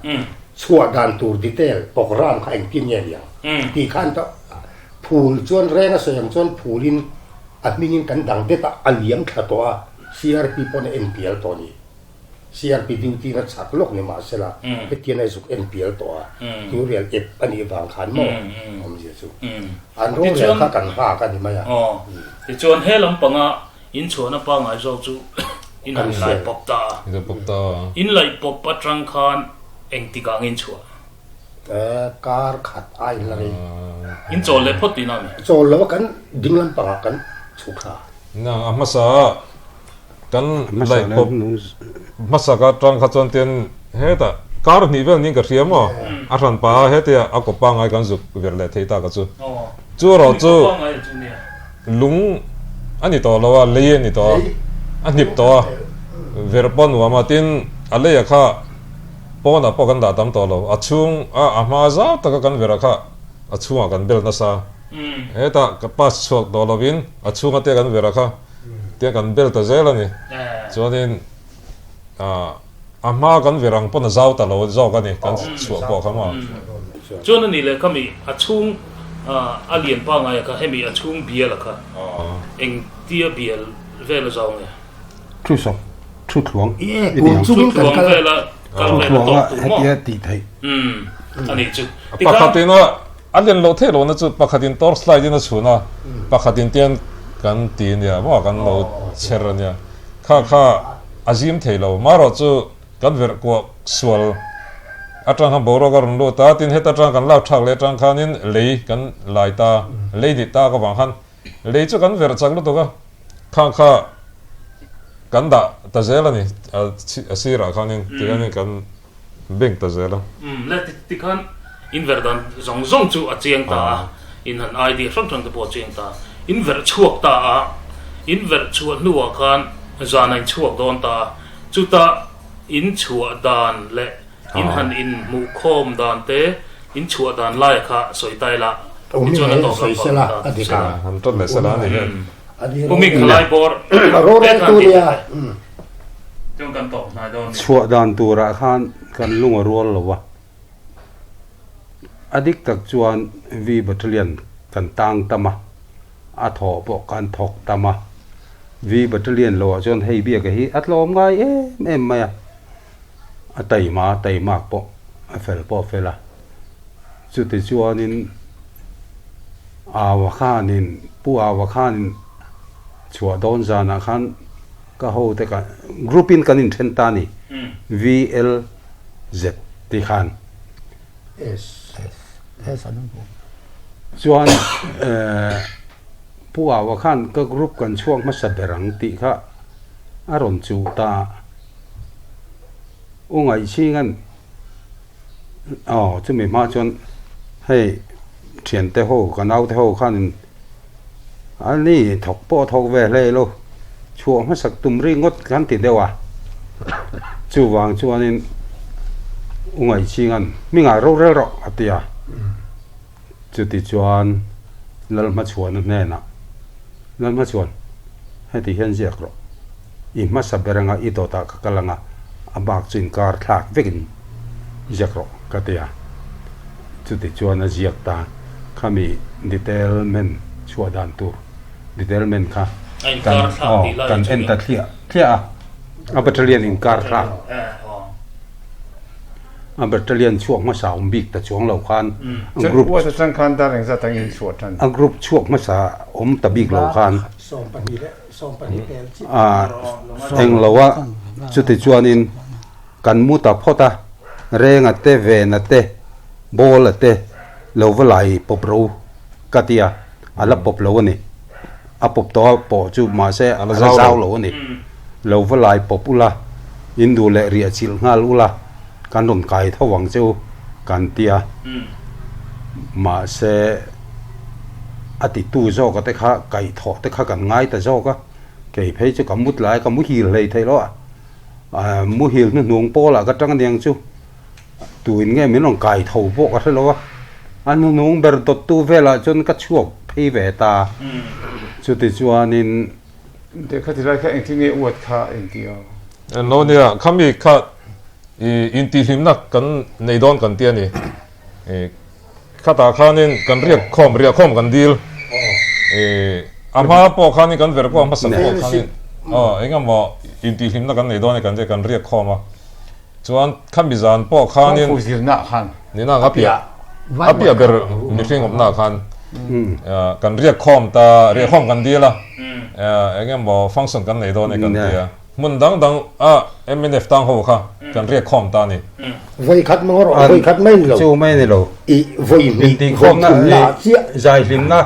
chhuah dan tur detail program kha engtin nge ni ang tih khan ta phul chuan reng a sawi ang chuan phulin a hmingin kan dang det a a liam thla tawh a CRP pawn a en pial tawh a ni. CRP duty na chak lawk ni mahsela hetian a zuk en pial tawh a, turial ep a nih vang khan maw awmzia chu an rorel kha kan nghak a ni mai a. Tichuan he lampanga inchhuahna pangngai zawk chu in han lai pawp ta a, in laih pawp atang khan engtik ah nge in chhuah? Kar khat a in la rei. In chawl leh phawt tihna a ni. Chawl lo a kan ding lampangah kan chhuk thla. Nang a hmasa kan laih pawp hmasa ka tang kha chuan tian hetah kar hnih vel niin ka hria maw a hran pa a hetia a kaw pangngai kan zuk ver leh thei ta ka chu chu erawh chu lung a ni tawh lo a lei a ni tawh a a hnip tawh a ver pawh a nuam a tin a leia kha pawnah pawh kan dah tam tawh lo a chhung a a hma zau taka kan vera kha a chhungah kan bel nasa hetah ka pass chhuak tawh lovin a chhunga te kan vera kha Tiang kan bel ta zel a ni. Chuanin a hma kan vir ang pawn a zau ta lo zawk a ni, kan chhuah pawh kha maw. Chuan a ni leh kha mi a chhung a lian pangngai a kha, hemi a chhung bial a kha engtia bial vel a zau nge? Thu sawp, thu thluang i ni ang. Thu thluang vela kal vel a tawk tur maw? Hetia tih theih. A nih chu. Pakhatin a A len loh theih lohna chu pakhatin torch light in a chhun a, pakhatin tian kan ti ania maw kan lo chher ania, kha kha a zim thei lo. Marawh chu kan verh kuah sual atang khan boruak a rawn lut a, tin heta tang kan lak thak leh atang khanin lei kan lai ta, lei nih tak avang khan lei chu kan verh chak lutuk a, kha kha kan dah ta zel a ni, a sirah khanin tikhanin kan Bank ta zel a. Umm le tikhan in verh dan zawng zawng chu a chiang ta a, in han idea hrang hrang te pawh a chiang ta a, in verh chhuak ta a, in verh chhuah hnuah khan zan a in chhuak dawn ta a, chuta in chhuah dan leh in han in hmuh khawm dan te, in chhuah dan laia kha sawi ta ila, tichuan a tawp lam pang ta sela. Han tawt leh sela a ni hian. Umi khalai bawr Roreltu nia. Chhuah dan turah khan kan lung a rual lo a, a dik tak chuan V Battalion kan tang tam a, a thawh pawh kan thawk tam a, V Battalion loah chuan hei biaka hi a tlawm ngai em em mai a, a taima taimak pawh a fel pawh a fel a, chuti chuanin Aua khanin Pu Aua khanin chhuah dawn zanah khan Ka ho te ka group in kan inthen ta ni VLZ ti khan. S S an hmu. Chuan Pu Aua khan ka group kan chhuak hmasa ber ang tih kha a rawn chuh ta. U Ngaihchhinga'n aw chumi hma chuan hei thiante ho ka naute ho khanin A ni, thawk pawh a thawk ve hlei lo. Chhuah hmasak tum ri ngawt kan ti deuh a. Chuvang chuanin U Ngaihchinga'n hmingah rorel rawh a ti a. Chuti chuan Lalhmachhuana hnenah, Lalhmachhuan, heti hian ziak rawh. I hmasa ber anga i dawtah ka kal anga, a bak chu inkar thlak vekin ziak rawh ka ti a. Chuti chuan a ziak ta, khami detailment chhuah dan tur detailment kha kan aw kan en ta thliah thliah a, a battalion inkar thlak a battalion chhuak hmasa awm bik ta chuang lo khan a group a group chhuak hmasa awm ta bik lo khan a englo a chuti chuanin Kan mu ta phawt a, Renga te, Vena te, Bawla te lo va lai pawp ro ka ti a, a la pawp lo a ni. A pawp tawh a pawh chu mahse a la zau lo a ni. Lo va lai pawp ula, in duh leh riah chilh nghal ula, kan rawn kai tho ang che u kan ti a. Mahse a titu zawka te kha kaihthawh te kha kan ngai ta zawk a, kei phei chu ka mut lai ka muhil hlei theih lo a. Muhil hnuhnung pawlah ka tang aniang chu tuin nge min rawn kai tho pawh ka hre lo a, a hnuhnung ber dawttu velah chuan ka chhuak phei ve ta. Chutichuanin. Khati lai kha engtin nge uat kha inti a? Englo nia, khami kha i intihhlimna kan nei dawn kan ti a ni. Khatah khanin kan riak khawm, riah khawm kan dil. A hma pawh khanin kan ver pawh a hmasa pawh khanin aw eng emaw intihhlimna kan nei dawn e kan ti a, kan riak khawm a. Chuan khami zan pawh khanin nina a piah a piah ber mihring awmna khan kan riak khawm ta, riah khawm kan dil a, eng emaw function kan nei dawn e kan ti a. Hmun dang dang a mnf tang ho kha kan riak khawm ta a ni. Vawi khat maw rawh, vawi khat mai ni lo. Chu mai ni lo. I vawi hnih, vawi thum na ah chiah. Zai hlimna,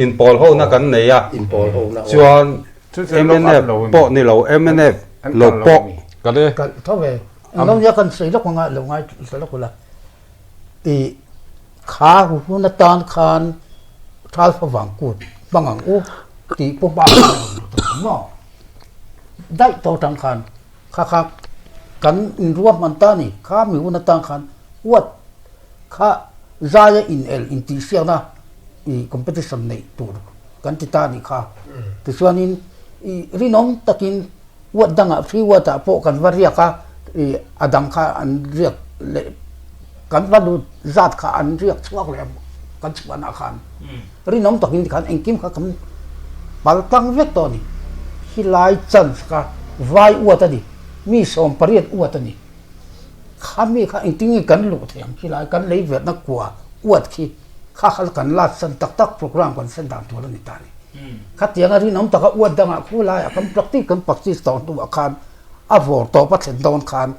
inpawl ho na kan nei a. Inpawl ho na aw. Chuan mnf pawh ni lo, mnf lo pawh. Kal e. Kal tho ve. Englo nia kan sawi lawk anga lo ngai ta lawk ula. I kha hun atan khan thal favang kut hmang ang u tih pawh hma khan a rawn lut ang maw? Daih tawh atang khan kha kha kan inruahman ta a ni. Kha mi hun atang khan uat kha zaia in el intihsiakna ih competition neih tur kan ti ta a nih kha. Tichuanin ih rinawm takin uat dangah free uat ah pawh kan va riak a, ih a dang kha an riak leh kan va lut zat kha an riak chhuak leh kan chhuanah khan. Rinawm takin tikhan engkim kha kan pal tlang vek tawh a ni. Khilai chance kha vai uat a ni, mi 18 uat a ni. Kha mi kha engtin nge kan luh theih ang khilai kan lei verhna kua uat khi kha kha kan last san tak tak program kan sen dan tur a ni ta a ni. Khatianga rinawm taka uat dangah khu laiah kan practice kan practice tawh hnuah khan a vawr tawp a thlen dawn khan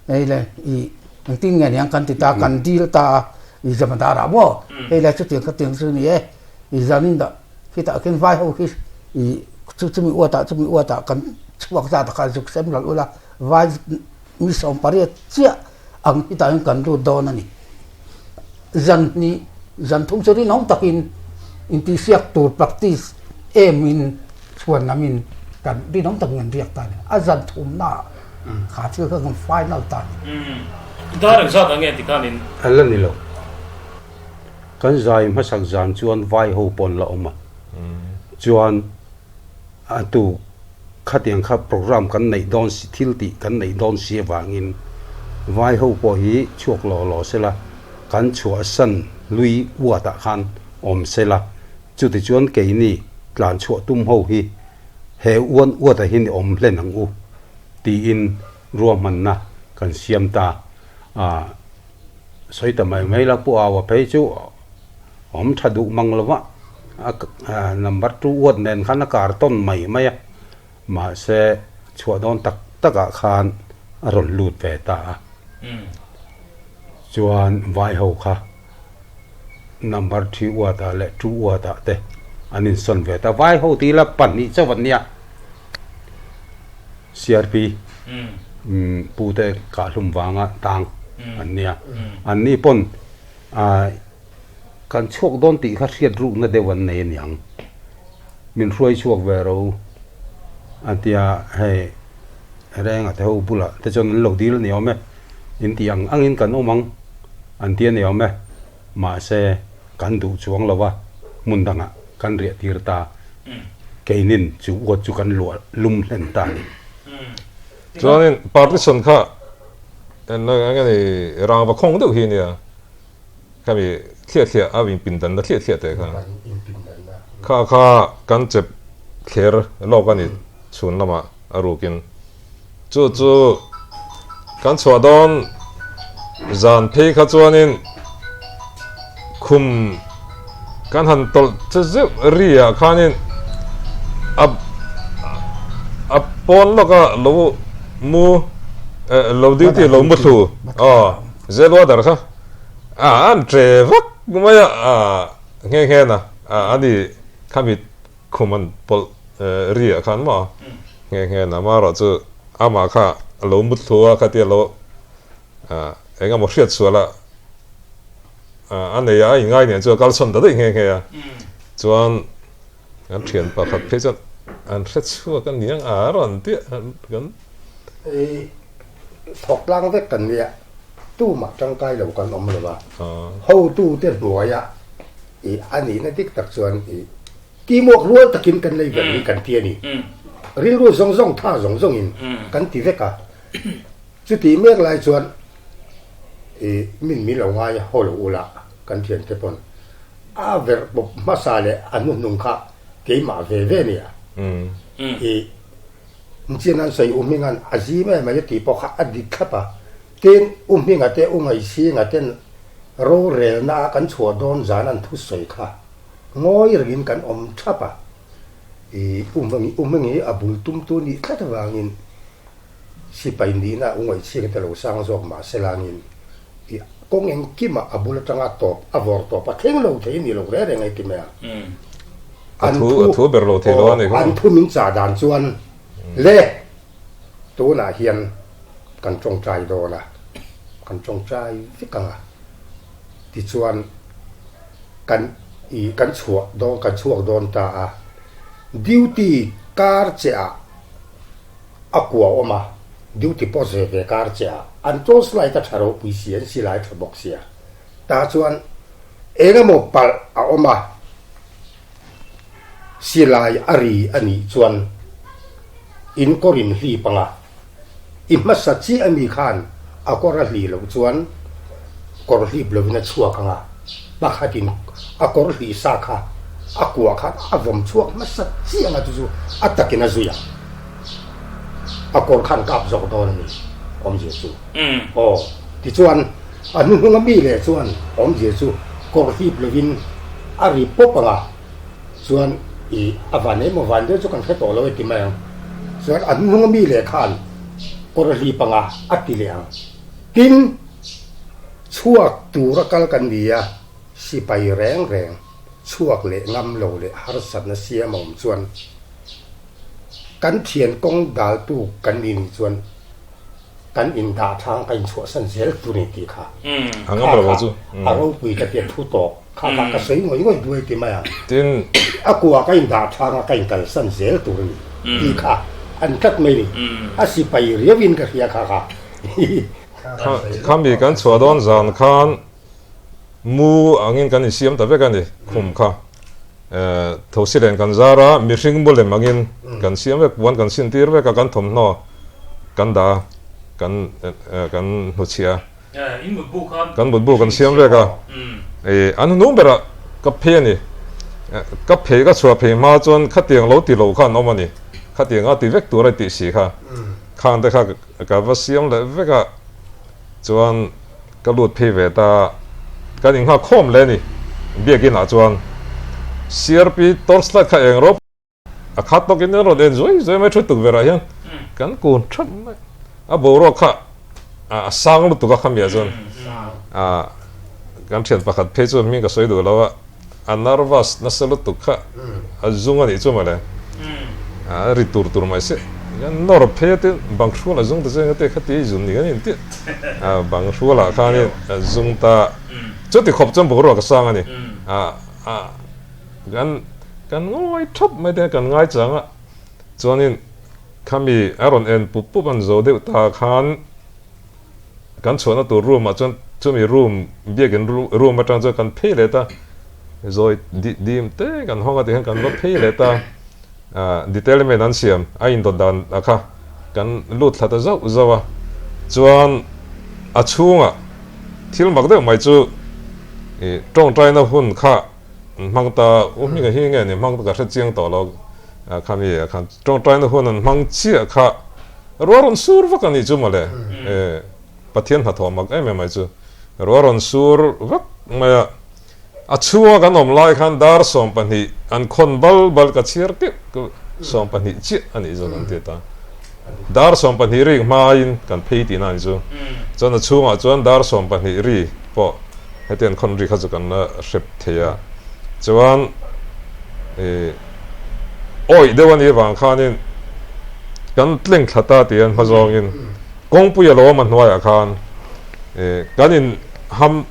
Hei le i engtin nge niang kan ti ta kan dil ta a i jamadar ah maw hei le chutiang khatiang chu ni e i zanin dah khitah khian vai ho khi i chu chumi uat ah chumi uat ah kan chhuak zat ah khan zuk sem ral ula vai mi 18 chiah ang hitah hian kan lut dawn a ni zan hnih zan thum chu rinawm takin intihsiak tur practice em in chhuan lam in kan rinawm takin kan riak ta a ni a zan thumna ah. Kha thil kha kan final ta ni. Dar engzat ang nge ti khan in? A la ni lo. Kan zai hmasak zan chuan vai ho pawn la awm a. Chuan a tu khatiang kha program kan neih dawn si thil tih kan neih dawn si avangin vai ho pawh hi chhuak law law sela kan chhuahsan lui uatah khan awm sela chutichuan keini tlan chhuah tum ho hi He uan uata hi ni awm hlen ang u tiin ruahmanna kan siam ta a, sawi ta mai mai la Pu Aua phei chu awm tha duh mang lo va, a number two uat nen khan a kar tawn mai mai a, mahse chhuah dawn tak tak ah khan a rawn lut ve ta a, chuan vai ho kha. Number three uat ah leh two uat ah te an insawn ve ta. Vai ho tih ila 2 chauh an nia. CRP pu te kahhlum vanga tang an nia. An ni pawn kan chhuak dawn tih kha hriat rukna deuh an nei aniang. Min hruai chhuak ve ro an tia hei renga te ho bulah te chuan an lo dil a ni awm e. In tih ang angin kan awm ang. An ti a ni awm e, mahse kan duh chuang lo a, hmun dangah kan riah tir ta, keinin chu uat chu kan luah lum hlen ta a ni. Chuanin partition kha eng nge ni rangva khawng deuh hi nia, khami thliah thliah a inpindan na thliah thliah teh kha, kha kha kan chep thler lawk a ni chhun lamah. A rukin chu chu kan chhuah dawn zan phei kha chuanin khum kan han tawlh che zeuh ri ah khanin a a pawn lawka lo mu lo duty lo mu thlu aw zel water kha a an tre vak mai a a nghe nghe na a ani khami Khum an pawlh ri ah khan maw nghe nghe na marawh chu amah kha a lo mut thlu a khatia lo eng emaw hriat sual a a nei a a inngai nen chu a kalsawn ta daih nghe nghe a chuan kan thian pakhat phei chuan an hre chhuak a niang a rawn tih kan. thawk tlang vek kan nia, tumah tangkai lo kan awm lo a, hotute hnuaia i a nihna dik tak chuan i teamwork rual takin kan lei ber hi kan ti a ni. Rilru zawng zawng tha zawng zawngin kan ti vek a, chutih mek lai chuan i min min lo ngai haw lo ula kan thiante pawn a verh pawp hmasa leh a hnuhnung kha keimah ve ve nia i Nchian an sawi U Hminga'n a zim em mai a tih pawh kha a dik thlap a. Tin, U Hminga te U Ngaihsinga ten rorelna a kan chhuah dawn zan an thusawi kha ngawi rengin kan awm thap a. I U Hmingi U Hmingi a bul tumtu nih tlat avangin sipai nihna U Ngaihsinga te lo sang zawk mah se langin i kawng engkimah a bul atanga tawp a vawr tawp a thleng lo thei ni lo reng reng ei ti mai a. A thu a thu ber lo thei lo a ni kha. An thu min chah dan chuan le tunah hian kan tawngtai dawn a, kan tawngtai vek ang a, tichuan kan i kan chhuah dawn kan chhuak dawn ta a, duty kar che ah a kua awm a, duty post ve ve kar che ah an torch light a tha ropui si an silai tha bawk sia, tah chuan eng emaw palh a awm a. Silai a ri a nih chuan in kawr in hlip ang a, i hmasa chiah ami khan a kawr a hlih loh chuan kawr hlip lovin a chhuak ang a, pakhatin a kawr hlih sa kha a kuah khan a vawm chhuak hmasa chiah ang a chu chu a takin a zui ang. A kawr khan kap zawk dawn a ni awmzia chu. Aw, tichuan a hnuhnung ami leh chuan awmzia chu kawr hlip lovin a ri pawp ang a, chuan i a van emaw van deuh chu kan hre tawh lo e ti mai ang. Chuan a hnuhnung ami leh khan kawr hlip ang a, a ti leh ang. Tin, chhuak tura kal kan ni a, sipai reng reng chhuak leh ngam lo leh harsatna siam a awm chuan kan thian kawng daltu kan ni nih chuan kan indah thang ka inchhuahsan zel tur ni tih kha A ngam lo chu. A ropui ka tia thu tawk kha kha ka sawi ngawih ngawih duai ti mai a. Tin. A kua ka indah thang a ka inkalsan zel tur ni tih kha an tlat mai ni. A sipai riauin ka hria kha kha. Khami kan chhuah dawn zan khan mu angin kan insiam ta vek a ni khum kha. Thosi len kan zar a, mihring mu lem angin kan siam vek, puan kan sintir vek a, kan thawmhnaw kan dah a, kan kan hnuchhiah a. Kan mutbu kan siam vek a, an hnung berah ka phei a ni. Ka phei ka chhuah phei hma chuan khatiang lo ti lo kha an awm a ni. Khatiang a ti vek tur a tih si kha. Khang te kha ka va siam leh vek a, chuan Ka lut phei ve ta, kan inghak khawm hle a ni. Biakin ah chuan CRP torchlight kha eng rawp a khat tawkin an rawn en zuai zuai mai thu tukverh ah hian kan kun thap mai. A boruak kha a sang lutuk a khami ah chuan kan thian pakhat phei chu hming ka sawi duh lo a, a nervous nasa lutuk kha a zung a nih chu mawle a ri tur tur mai se kan nawr phei a tin bang hrual a zung ta chu engate kha ti zun ni kan inti a bang hrual ah khanin a zung ta chuti khawp chuan boruak a sang a ni a a kan kan ngawi thap mai te kan ngai chang a chuanin khami a rawn en pup pup an zo deuh ta khan Kan chhuahna tur room ah chuan chumi room biakin room atang chuan kan phei let a, zawi dim te kan hawng a tikhian kan va phei let a, ah detailment an siam a indawt dan a kha kan lut thla ta zauh zauh a, chuan a chhungah thil mak deuh mai chu ih tawngtaina hun kha an hmang ta, u hminga hi nge ni hmang ka hre chiang tawh lo khami ah khan tawngtaina hun an hmang chiah kha. Ruah rawn sur vak a nih chu mawle, Pathian hnathawh mak em em mai chu. Ruah rawn sur vak mai a, a chhunga kan awm lai khan dar 20 an khawn bal bal ka chhiar keuh keuh, 20 chiah a nih chu kan ti ta. Dar 20 rik hmain kan phei tihna a ni chu. Chuan a chhungah chuan dar 20 ri pawh heti an khawn ri kha chu kan la hrep thei a. Chuan Awih deuh a nih vang khanin kan tleng thla ta tih an hma zawngin kawngpui a lo awm a hnuaiah khan kan in ham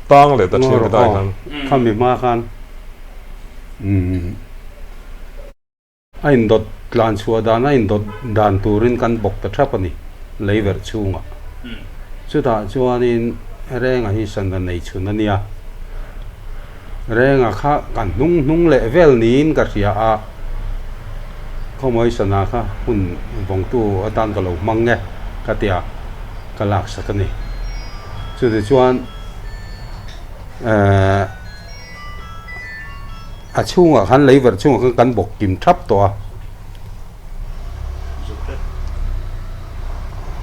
tang leh ta thin ta khan. Khami hma khan a indawt tlan chhuah dan a indawt dan turin kan bawk ta thap a ni. Leiverh chhungah. Chutah chuanin Renga hi sana nei chhun a nia. Renga kha ka hnung hnung leh vel niin ka hria a, khawmawi sana kha hun vawngtu atan ka lo hmang nge ka tia ka laksak a ni. Chutichuan eh a chhungah khan leiverh chhungah khan kan bawk kim thap tawh a.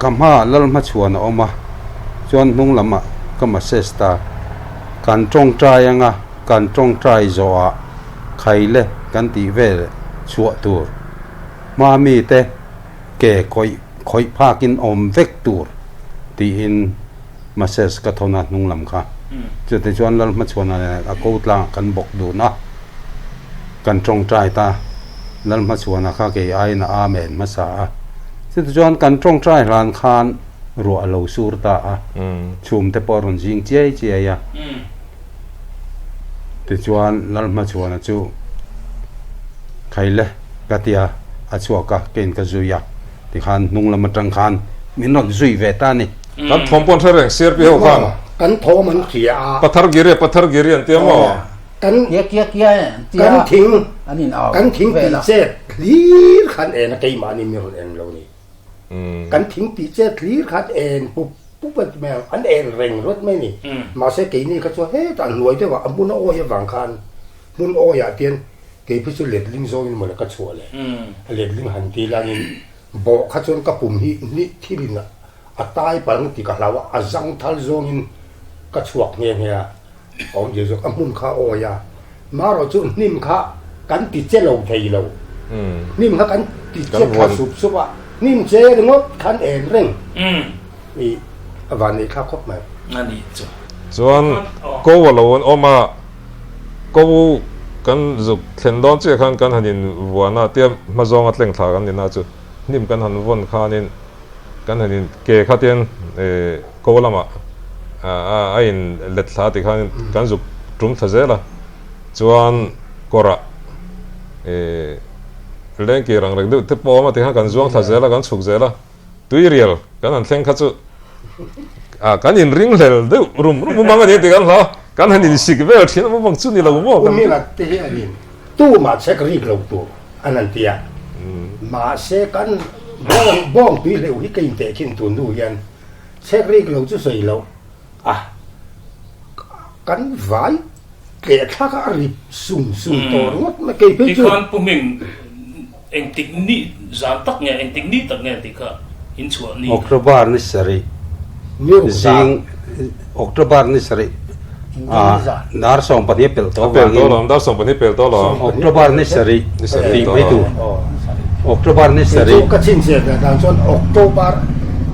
Ka hmaah lal hmachhuan a awm a, chuan hnung lamah ka massage ta. Kan tawngtai anga kan tawngtai zawhah khaile kan tih vel chhuah tur. Hma mite ke khawih khawih phakin awm vek tur tiin massage ka thawn a hnung lam kha. Chute chuan lal hmachhuan a ko tlangah kan bawk dun a. Kan tawngtai ta, Lalhmachhuana kha kei aiin a Amen hmasa a. Chutichuan kan tawngtai hlan khan ruah a lo sur ta a, chhum te pawh a rawn zing chiai chiai a. Tichuan Lalhmachhuana chu Khaile ka tia a chhuak a, keiin ka zui a, tikhan hnung lam atang khan min rawn zui ve ta a ni. Kan thawm pawh an hre reng, CRP ho khan. Kan thawm an hria a. Pathar Giri, Pathar Giri an tia maw? Kan kan thing kan thing tih chet hlir khan en a keimahni mi rawn en lo ni. Kan thing tih chet hlir khan en pup pup a mai ang, an en reng rawt mai ni. Mahse keini kha chuan hetah hnuai deuhah a hmun a awi avang khan hmun awiah tian kei phi chu letling zawngin mawle ka chhuah leh. A letling han ti langin bawh kha chuan ka pum hi hnih thilin a tai palh ang tih ka hlau a, a zangthal zawngin ka chhuak nghe nghe a. Awm zir zawk a hmun kha awi a, marawh chu hnim kha kan ti che lo thei lo. Hnim kha kan ti che thla sup sup a, hnim che ringawt khan en reng i a van nei thlak khawp mai. A ni chu. Chuan ko a lo an awm a, ko kan zuk thlen dawn chiah khan kan han in vuan a, tia hma zawnga tleng thla kan ni na chu hnim kan han vawn khanin Kan han in ke kha tian ko lamah a in let thla tih khan kan zuk tum thla zel a, chuan kawrah lengkir ang reng deuh te pawh a awm a tikhan kan zuang thla zel a, kan chhuk zel a, tuirial kan han thleng kha chu kan in ring hlel deuh rum rum ang a ni tih kan hlau a, kan han in sik vel thin a mumang chu ni lo maw kan ti. Te hi an in tumah chek rik lo tur an han ti a, mahse kan bawng bawng tui hleuh hi ka inteh khin tun hnu hian chek rik lo chu sawi loh a, kan vai tleh thlak a a rip sung sung tawh ringawt mai kei phei chu. Tikhan Pu Hming engtik ni zan tak nge engtik ni tak nge tih kha in chhuah ni kha. October ni sarih zing October ni sarih Dar 12 pelh tawh avangin Dar 12 pelh tawh lo. October ni sarih tih mai tur. October ni sarih. Chu ka chhinchhiah ve dan chuan October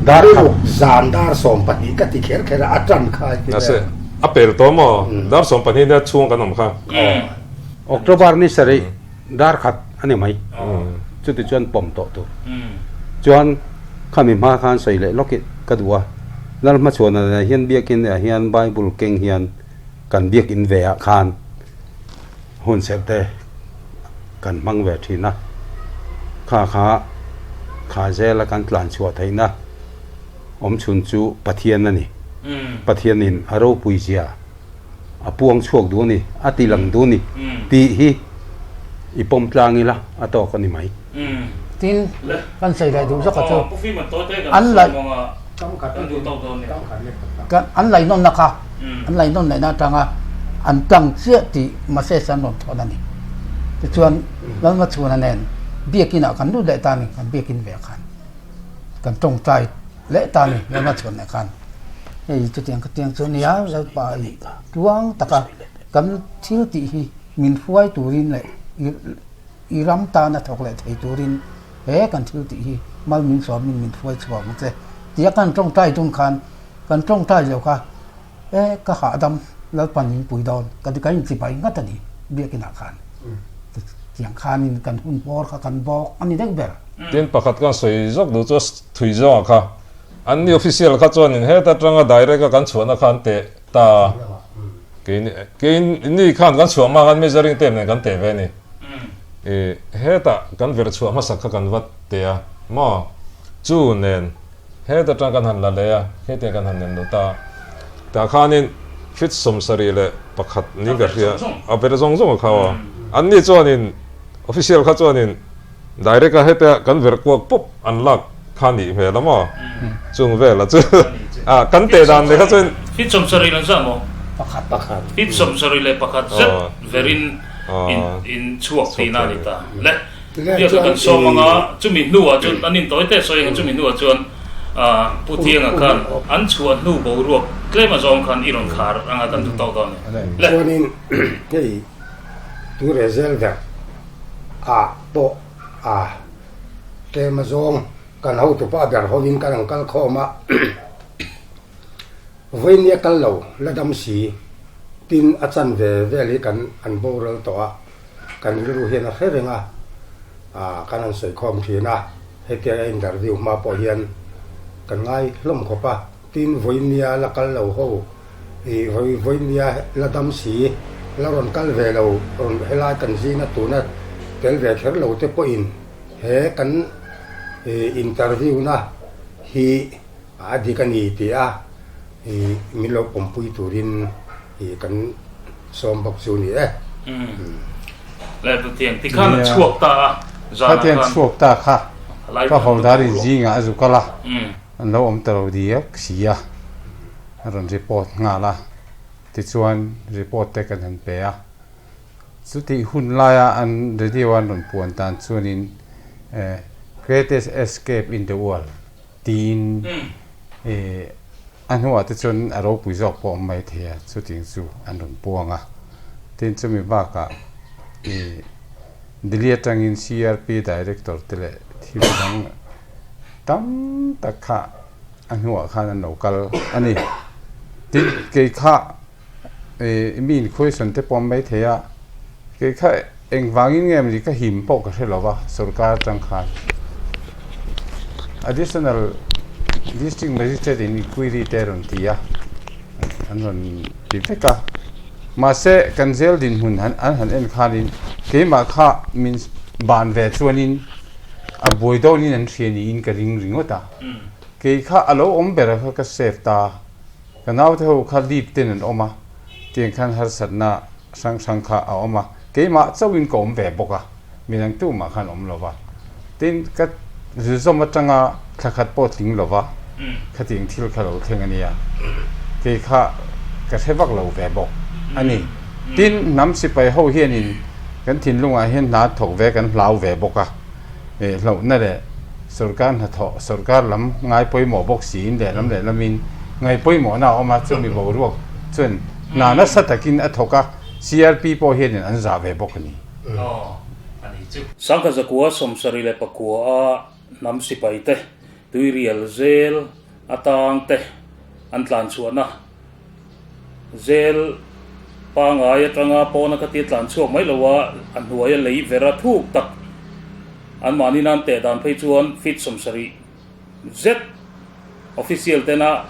Dar ruk zan dar 12 ka ti kher kher a, a tan kha ti vel. A pel tawh maw? Dar 12 nia chhung kan awm kha. October ni sarih dar khat a ni mai. Chuti chuan pawm tawh tur. Chuan khami hma khan sawi leh lawk i ka duh a. Lalhmachhuana hian biakin ah hian Bible keng hian kan biakin ve ah khan hun serh te kan hmang ve thin a, kha kha kha zela kan tlan chhuah theihna awm chhun chu Pathian a ni. Pathianin a ropui zia a puang chhuak duh a ni, a ti lang duh a ni tih hi i pawm tlang ila a tawk a ni mai. Tin, kan sawi leh duh zawk a chu an laih an laihnawnna kha an laihnawn lehna atanga an tlang chiah tih message an rawn thawn a ni. Tichuan Lalmachhuna nen biakinah kan lut leh ta a ni, kan biakin ve khan kan tawngtai leh ta a ni Lalmachhuna nen khan. Hei chutiang ka tiang chu a nia, Lalpa i tluang taka kan thil tih hi min hruai turin leh I ram tana thawk leh thei turin he kan thil tih hi mal min sawmin min hruai chhuak ang che tia kan tawngtai dun khan kan tawngtai lo kha e ka hahdam Lalpan min pui dawn ka ti kan inchibai ngat a ni biakinah khan tiang khanin kan hun hmawr kha kan bawk a ni deuh ber. Tin pakhat kan sawi zawk duh chu thui zawngah kha an ni official kha chuanin heta tanga direct a kan chhuahna kha an teh ta a. Keini khan kan chhuah hma khan measuring tape nen kan teh ve a ni. Hetah kan verh chhuah hmasak kha kan va teh a maw? Chu nen Heta tang kan han la leh a, hetiang kan han nen lo ta. Tah khanin feet 71 niin ka hria, a ber zawng zawng a khau a. Anni chuanin official kha chuanin direct a heta kan verh kuak pawp an lak kha nih hmel a maw? Chung vela chu a kan teh dan leh kha chuan. Feet 71 an zah maw? Pakhat. Pakhat. Feet 71 zet verin in chhuak tihna a ni ta. Le. Biak kan sawm ang a, chumi hnuah chuan an intawi teh sawi ang a, chumi hnuah chuan Pu Thianga khan an chhuah hnu boruak tlem a zawng khan i rawn khar anga kan duh tawk dawn a ni. Le. Chuanin hei tu rezel ber ah pawh a tlem a zawng kan hotupa ber hovin kan ang kal khawm a, vawinia kal lo la dam si tin a chan ve vel hi kan an boral tawh a. Kan rilru hian a hre reng a, kan han sawi khawm thin a, hetia a interview hma pawh hian kan ngai hlawm khawp a, tin vawinia la kal lo ho, ih vawinia la dam si, la rawn kal ve lo, rawn helai kan zing a tuna tel ve kher lo te pawhin he kan interview na hi a dik a ni tih a min lo pawmpui turin kan sawm bawk chu ni e. Le Pathian ti khan a chhuak ta a, zanah khan. Kha chhuak ta kha ka hawldar in zingah a zu kal a, an lo awm ta lo diak si a, a rawn report nghal a, tichuan report te kan han pe a, chutih hun laia an radio a an rawn puan tan chuanin Greatest Escape in the World tiin a hnuah te chuan a ropui zawk pawh awm mai thei a, chutiang chu an rawn puang a. Tin chumi bakah ih Delhi atangin CRP Director te leh thil dang tam tak kha a hnuah khan an lo kal a ni. Tin kei kha ih mi in question te pawh awm mai thei a, kei kha engvangin nge mawni ka him pawh ka hre lo va sorkar atang khan additional district magistrate in inquiry te a rawn ti a an rawn ti vek a mahse kan jail dinhmun han an han en khanin keimah kha min ban ve chuanin a buai dawnin an hria niin ka ring ringawt a kei kha a lo awm ber a kha ka save ta. Ka naute ho kha leave ten an awm a, tiang khan harsatna hrang hrang kha a awm a, keimah chauhin ka awm ve bawk a, midang tumah khan awm lo va. Tin, ka zilzawm atanga thla khat pawh tling lo va, khatiang thil kha lo thleng a nia, kei kha ka hre vak lo ve bawk a ni. Tin, hnam sipai ho hianin kan thinlungah hian hna thawk ve kan hlau ve bawk a. Hlauhna leh sorkar hnathawh, sorkar lam ngai pawimawh bawk siin lehlam lehlamin ngai pawimawhna a awm a, chumi boruak chuan hna nasa takin a thawk a, CRP pawh hianin an zah ve bawk a ni. Sangkhat zakua 79 a hnam sipai te, tuirial zel atang te an tlan chhuahna zel pangai atanga pawna kha tia tlan chhuak mai lo a, a hnuaia lei vera thuk tak anmahni nan teh dan phei chuan feet 70 zet official tena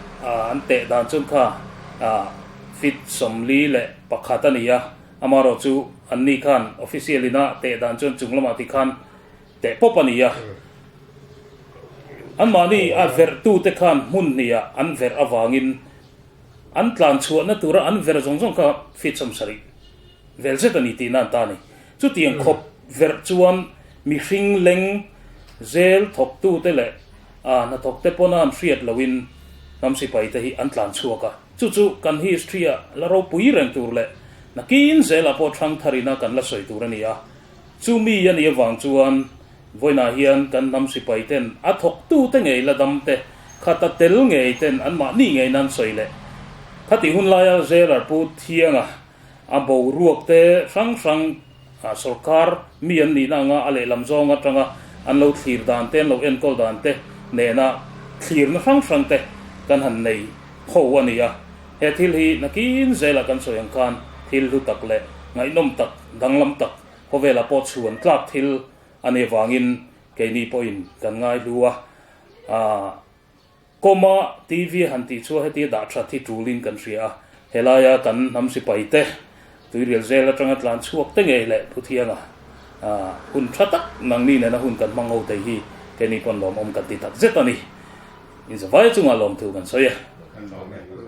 an teh dan chuan kha feet 41 a ni a, amaherawh chu anni khan official ina teh dan chuan chung lamah tikhan teh pawp a ni a. Anmahni a verhtute khan hmun hniah an verh avangin an tlan chhuahna tura an verh zawng zawng kha feet 70 vel zet a ni tihna an ta a ni. Chutiang khawp verh chuan mihring leng zel thawktute leh hnathawkte pawna an hriat lohin hnam sipaite hi an tlan chhuak a. Chu chu kan history-ah la ropui reng tur leh nakin zelah pawh thangtharina kan la sawi tur a ni a. Chu mi a nih avang chuan vawiinah hian kan hnam sipai ten a thawktute ngei la dam te, khata tel ngei ten anmahni ngei nan sawi leh. Khatih hun laia Zelar Pu Thianga a boruak te hrang hrang sawrkar mi an nihna anga a lehlam zawng atanga an lo thlir dan te, an lo enkawl dan te nena thlirna hrang hrang te kan han nei ho a ni a. He thil hi nakin zelah kan sawi ang khan thil hlu tak leh ngaihnawm tak, danglam tak khawvelah pawh chhuan tlak thil a nih avangin keini pawhin kan ngaihlu a. Kawma TV han tih chu hetia dah that hi tulin kan hria a, helaia kan hnam sipai te tuirial zel atanga tlan chhuak te ngei leh Pu Thianga hun tha tak nangni nena hun kan hmang ho thei hi keini pawn lawmawm kan ti tak zet a ni. Inzavai chungah lawmthu kan sawi a. Kan lawm e.